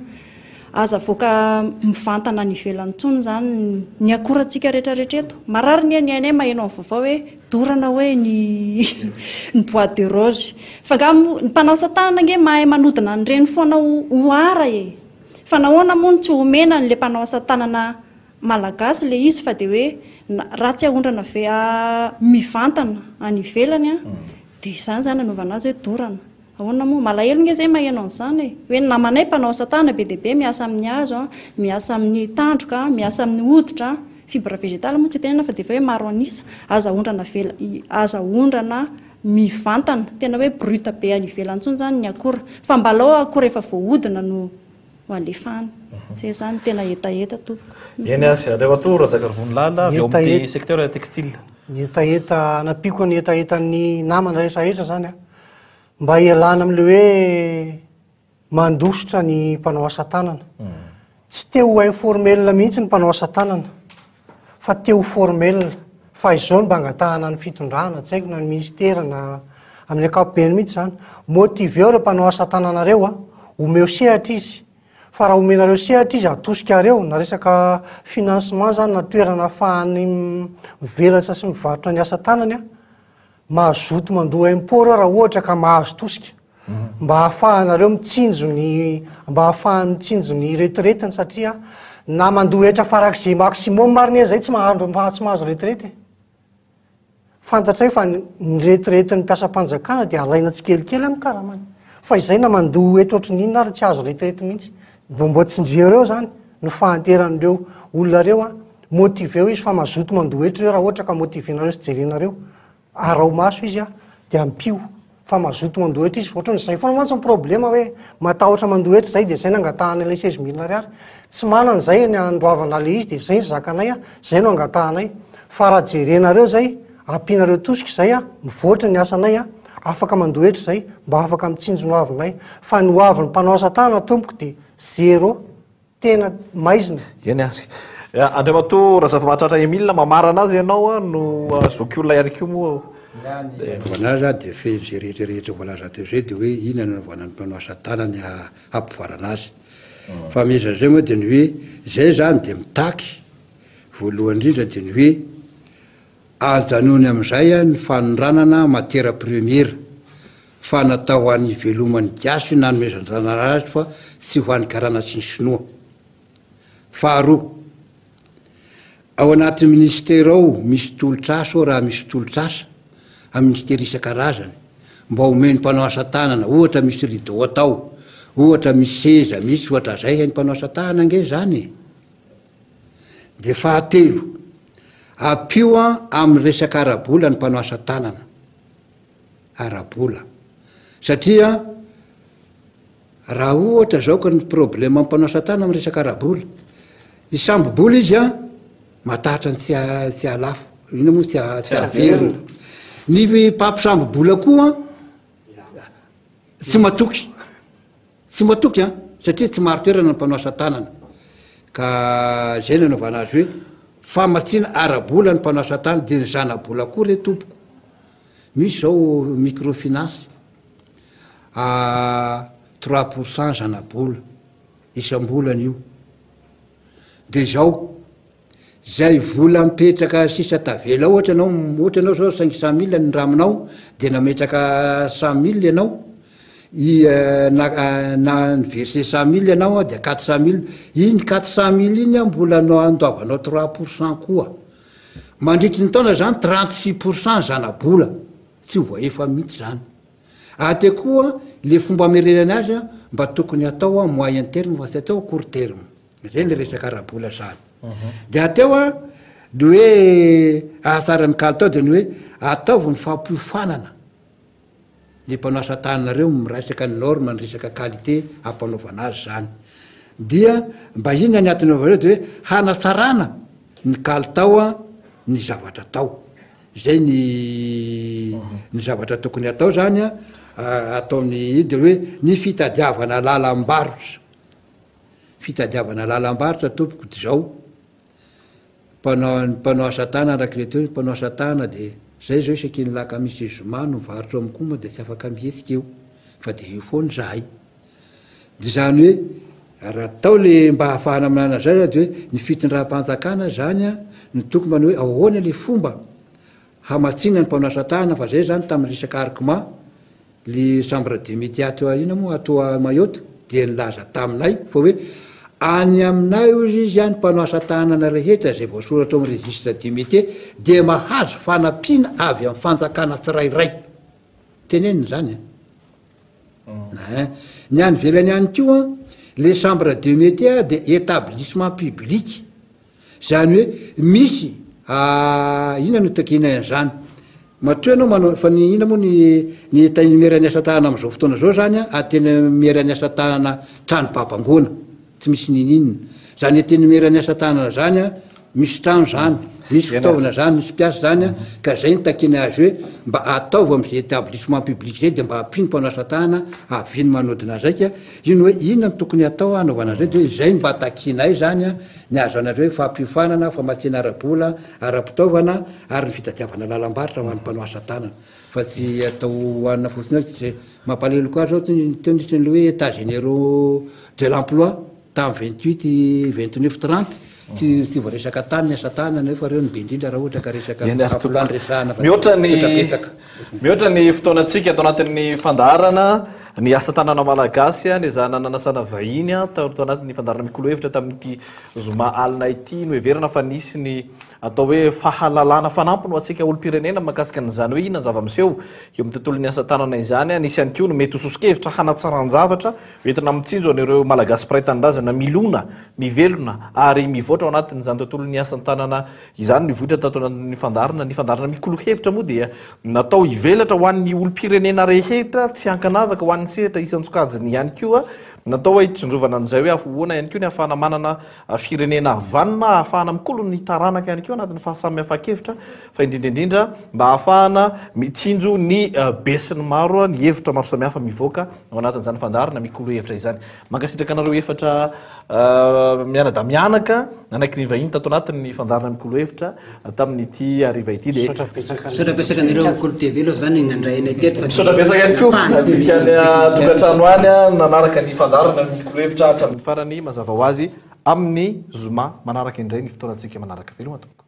aza avoaka mivantana any ivelany intsony izany ny akorantsika rehetra rehetra eto. Marary anie ny ainay maheno ny vaovao hoe dorana hoe ny ny bois de rose. Fa angaha moa ny mpanao asa tanana ange mahay manodina an'ireny foana ho ho ara e! Fa nahoana moa no tsy omena an'ilay mpanao asa tanana malagasy ilay izy fa dia hoe raha tsy aondrana ve mivantana any ivelany an, dia izany izany anaovana azy hoe dorana. Ahoana moa? Malahelo nge zay maheno an'izany e! Hoe ny namanay mpanao asa tanana be dia be miasa amin'ny hazo an, miasa amin'ny tandroka an, miasa amin'ny hoditra an, fibre végétale moa tsy tenenina fa dia efa hoe maro an'isa, aza aondrana vela, aza aondrana mivantana, tena hoe brut be any ivelany intsony izany ny akora, fa mba alao akora efa voahodina no ho alefa any, zay izany no tena hetaheta tompoko. Eny ary, Andriamatoa Razakarivonilala avy ao amin'ny secteur textile. Ny hetaheta anampiako ny hetahetan'ny namana rehetra rehetra izany an, mba hialana amin'ilay hoe Mandositra ny mpanao asa tanana. Tsy te ho informel mihitsy ny mpanao asa tanana fa te ho formel. Fa izao no mba angatahana ny fitondrana, tsy haiko na ny ministera na amin'ny ankapobeny mihitsy izany. Motiveo ireo mpanao asa tanana ireo a, omeo sehatra izy. Fa raha omenareo sehatra izy atosikareo na resaka financement izany na toerana ahafahany mivelatra sy mivarotra ny asa tanany a. Mazoto mandoa impôt reo raha ohatra ka mahazo tosika. Mba ahafahanareo mitsinjo ny mba ahafahany mitsinjo ny retraite-ny satria na mandoa hetra farak'izay maximum ary ne zay tsy mahandro tsy mahazo retraite e. Fantatray fa ny retraite-n'ny mpiasam-panjakana dia alaina tsikelikely amin'ny karamany. Fa izay na mandoa hetra ohatry ny inona ary tsy hahazo retraite mihitsy. Mba mba tsinjio ireo zany ny fahanteran'ireo olona ireo an. Motiveo izy fa mazoto mandoa hetra ireo raha ohatra ka motivenareo sy jerenareo. Araho maso izy an, dia ampio fa mazoto mandoa hetra izy. Ohatran'izay foana mantsy ny problema hoe matahotra mandoa hetra izay dia izay nangatahana ilay 16 mille ariary. Tsy manana izay ny handoavana ilay izy dia izay ny zakanay an, izay no angatahanay. Fa raha jerenareo izay, ampianareo tosika izay an, mivoatra ny asanay an, afaka mandoa hetra izay, mba afaka mitsinjo ny hoavinay. Fa ny hoavin'ny mpanao asa tanana tompoko dia zéro. Tena maizina. Eny ary. Andriamatoa Razafimahatratra Emile, mamarana azy ianao no zokiolona ihany koa moa. Ny anaovana azy dia fehiny izay rehetra rehetra voalaza teo izay dia hoe iny anaovana ny mpanao asa tanany hampivoarana azy. Fa mieza izay moa dia ny hoe izay izany dia mitaky voalohany indrindra dia ny hoe ajanony amin'izay ny fanondranana matière première fa natao ho an'ny hiveloman'ny gasy io nanomezan-janahary azy fa tsy ho an'ny karana sy ny sinoa. Faharoa, ao anatin'ny minisitera ao misy tolotr'asa ao raha misy tolotr'asa amin'ny minisitera isan-karazany mba omen'ny mpanao asa tanana, ohatra misy rideau atao, ohatra misy seza, misy ohatra zay hain'ny mpanao asa tanana ange zany e! Dia fahatelo, ampio amin'ny resaka ara-bola ny mpanao asa tanana. ara-bola. Satria raha ohatra zao ka ny problème mpanao satana am resaka ara-bola, hisambo-bola izy an, matahotra ny tsy tsy hahalafo, inona moa tsy tsy haverina. Ny mpampisambo-bola koa an, tsy matoky. Tsy matoky an, satria tsy marin-toerana ny mpanao asa tanana. Ka zay no anaovana azy hoe famatsiana ara-bola ny mpanao asa tanana, dia ny zana-bola koa re tompoko. Misy zao microfinance à 3% zana-bola isam-bolana io. Dia zao, Zay vola mipetraka sisa tavela ao ohatra ianao ohatra ianao zao 500 mille ny raminao de nametraka 100 mille ianao i na na ni-verser 100 mille ianao de 400 mille iny 400 mille iny an mbola no andoavanao 3% koa mandritry ny taona zany 36% zana-bola tsy ho voahefa mihitsy zany ary koa le fomba amerenany azy an mba tokony atao moyen terme fa tsy atao court terme Zay le resaka ara-bola zany. De ateo an, ny hoe ahatsara ny kalitao de ny hoe ataovy ny fampiofanana le mpanao asa tananareo miresaka ny norme ny resaka qualité ampanaovana azy zany. Dia mba inona ny antony anaovana de hoe hanatsarana ny kalitao an ny zavatra atao. Zay ny ny zavatra tokony atao zany an, ataon'ny de hoe ny fitadiavana lalam-barotra. Fitadiavana lalam-barotra tompoko de zao, mpanao ny mpanao asa tanana araka ilay teo ny mpanao asa tanana de zay zao isaky ny lakamisy sy zoma no mivarotra ao amin'ny Koma de tsy afaka mihetsika eo fa de eo foana izahay. De zany hoe raha atao le mba ahafahana manana zay zany de hoe ny fitondram-panjakana zany an no tokony mba ny hoe ahoana le fomba hamatsiana ny mpanao asa tanana fa zay zany tamin'ny resaka Arkma Le chambre de métier ato aoriana moa ato Mayotte dia nilaza taminay fa hoe any aminay hozy izy ny mpanao asa tanana rehetra izay voasoratra ao amin'ny registre du métier dia mahazo fanampiana avy amin'ny fanjakana tsirairay. Tenenina izany an. Ein. Ny any ivelany ihany koa le chambre de métier dia établissement public. Izany hoe misy inona no takiana an'izany? Matoa ianao manao, fa ny inona moa ny ny antenimieran'ny asa tanana amin'izao fotoana izao izany an, antenimieran'ny asa tanana trano babangoana, tsy misy ninininona. Izany antenimieran'ny asa tanana izany an, misy trano izany, misy fitaovana izany, misy mpiasa izany an, ka izay no takiana azy hoe mba ataovy amin'izay établissement public izay dia mba ampio ny mpanao asa tanana hahaviany manodina zaika, iny hoe inona no tokony hatao hanaovana an'izay dia hoe izay no mba takianay izany an, Ny ahazoana azy hoe fampiofanana, famatsiana ara-bola, ara-pitaovana ary ny fitadiavana lalam-barotra ho an'ny mpanao asa tanana fa tsy atao hohanina fotsiny eo izay mampalahelo koa zao teo nisy ny hoe états généraux de l'emploi tamin'ny 28, 29, 30. Tsy tsy voaresaka tany ny asa tanana nefa reo no be indrindra raha ohatra ka resaka Eny ary kapila tompoko. no resahana fa Mihoatra ny mihoatra betsaka. mihoatra ny fotoanantsika ato anatin'ny fandaharana ny asa tanana malagasy nezahana nanasana vahiny tao anatin'ny fandaharana mikolo hevitra tamin'ity zoma alina ity. Noheverina fa nisy ny atao hoe fahalalana fanampiny ho antsika olom-pirenena mahakasika an'izany hoe inona ny zava-miseho eo amin'ny tontolon'ny asa tanana izany. Nisy ihany koa ny mety ho soso-kevitra hanatsaran-javatra Entina mitsinjo an'ireo Malagasy mpiray tanindrazana milona, mivelona ary mivoatra ao anatin'izany tontolon'ny asan-tanana izany ny vohitra tato anatin'ny fandaharana. Ny fandaharana Mikolo Hevitra moa dia natao hivelatra ho an'ny olom-pirenena rehetra tsy ankanavaka, ho an'ny sehatra isan-tsokajiny ihany koa. Natao hitsinjovana an'izay hoe ahoana ihany koa ny ahafahana manana firenena vanona, ahafahana mikolo ny taranaka ihany koa anatin'ny fahasamihafan-kevitra fa indrindra indrindra mba ahafahana mitsinjo ny besinimaro, ny hevitra maro samihafa mivoaka ao anatin'izany fandaharana mikolo hevitra izany. Mankasitraka anareo efatra mianadahy mianaka nanaiky ny vahiny tato anatin'ny fandaharana mikolo hevitra tamin'ity hariva ity dia Misaotra betsaka Misaotra betsaka anareo Kolo TV aloha zany nandray anay teto fa Misaotra betsaka ihany koa antsika any an-tokantrano any nanaraka ny fandaharana mikolo hevitra hatramin'ny farany mazava ho azy amin'ny zoma manaraka indray ny fotoanantsika manaraka. Veloma tompoko.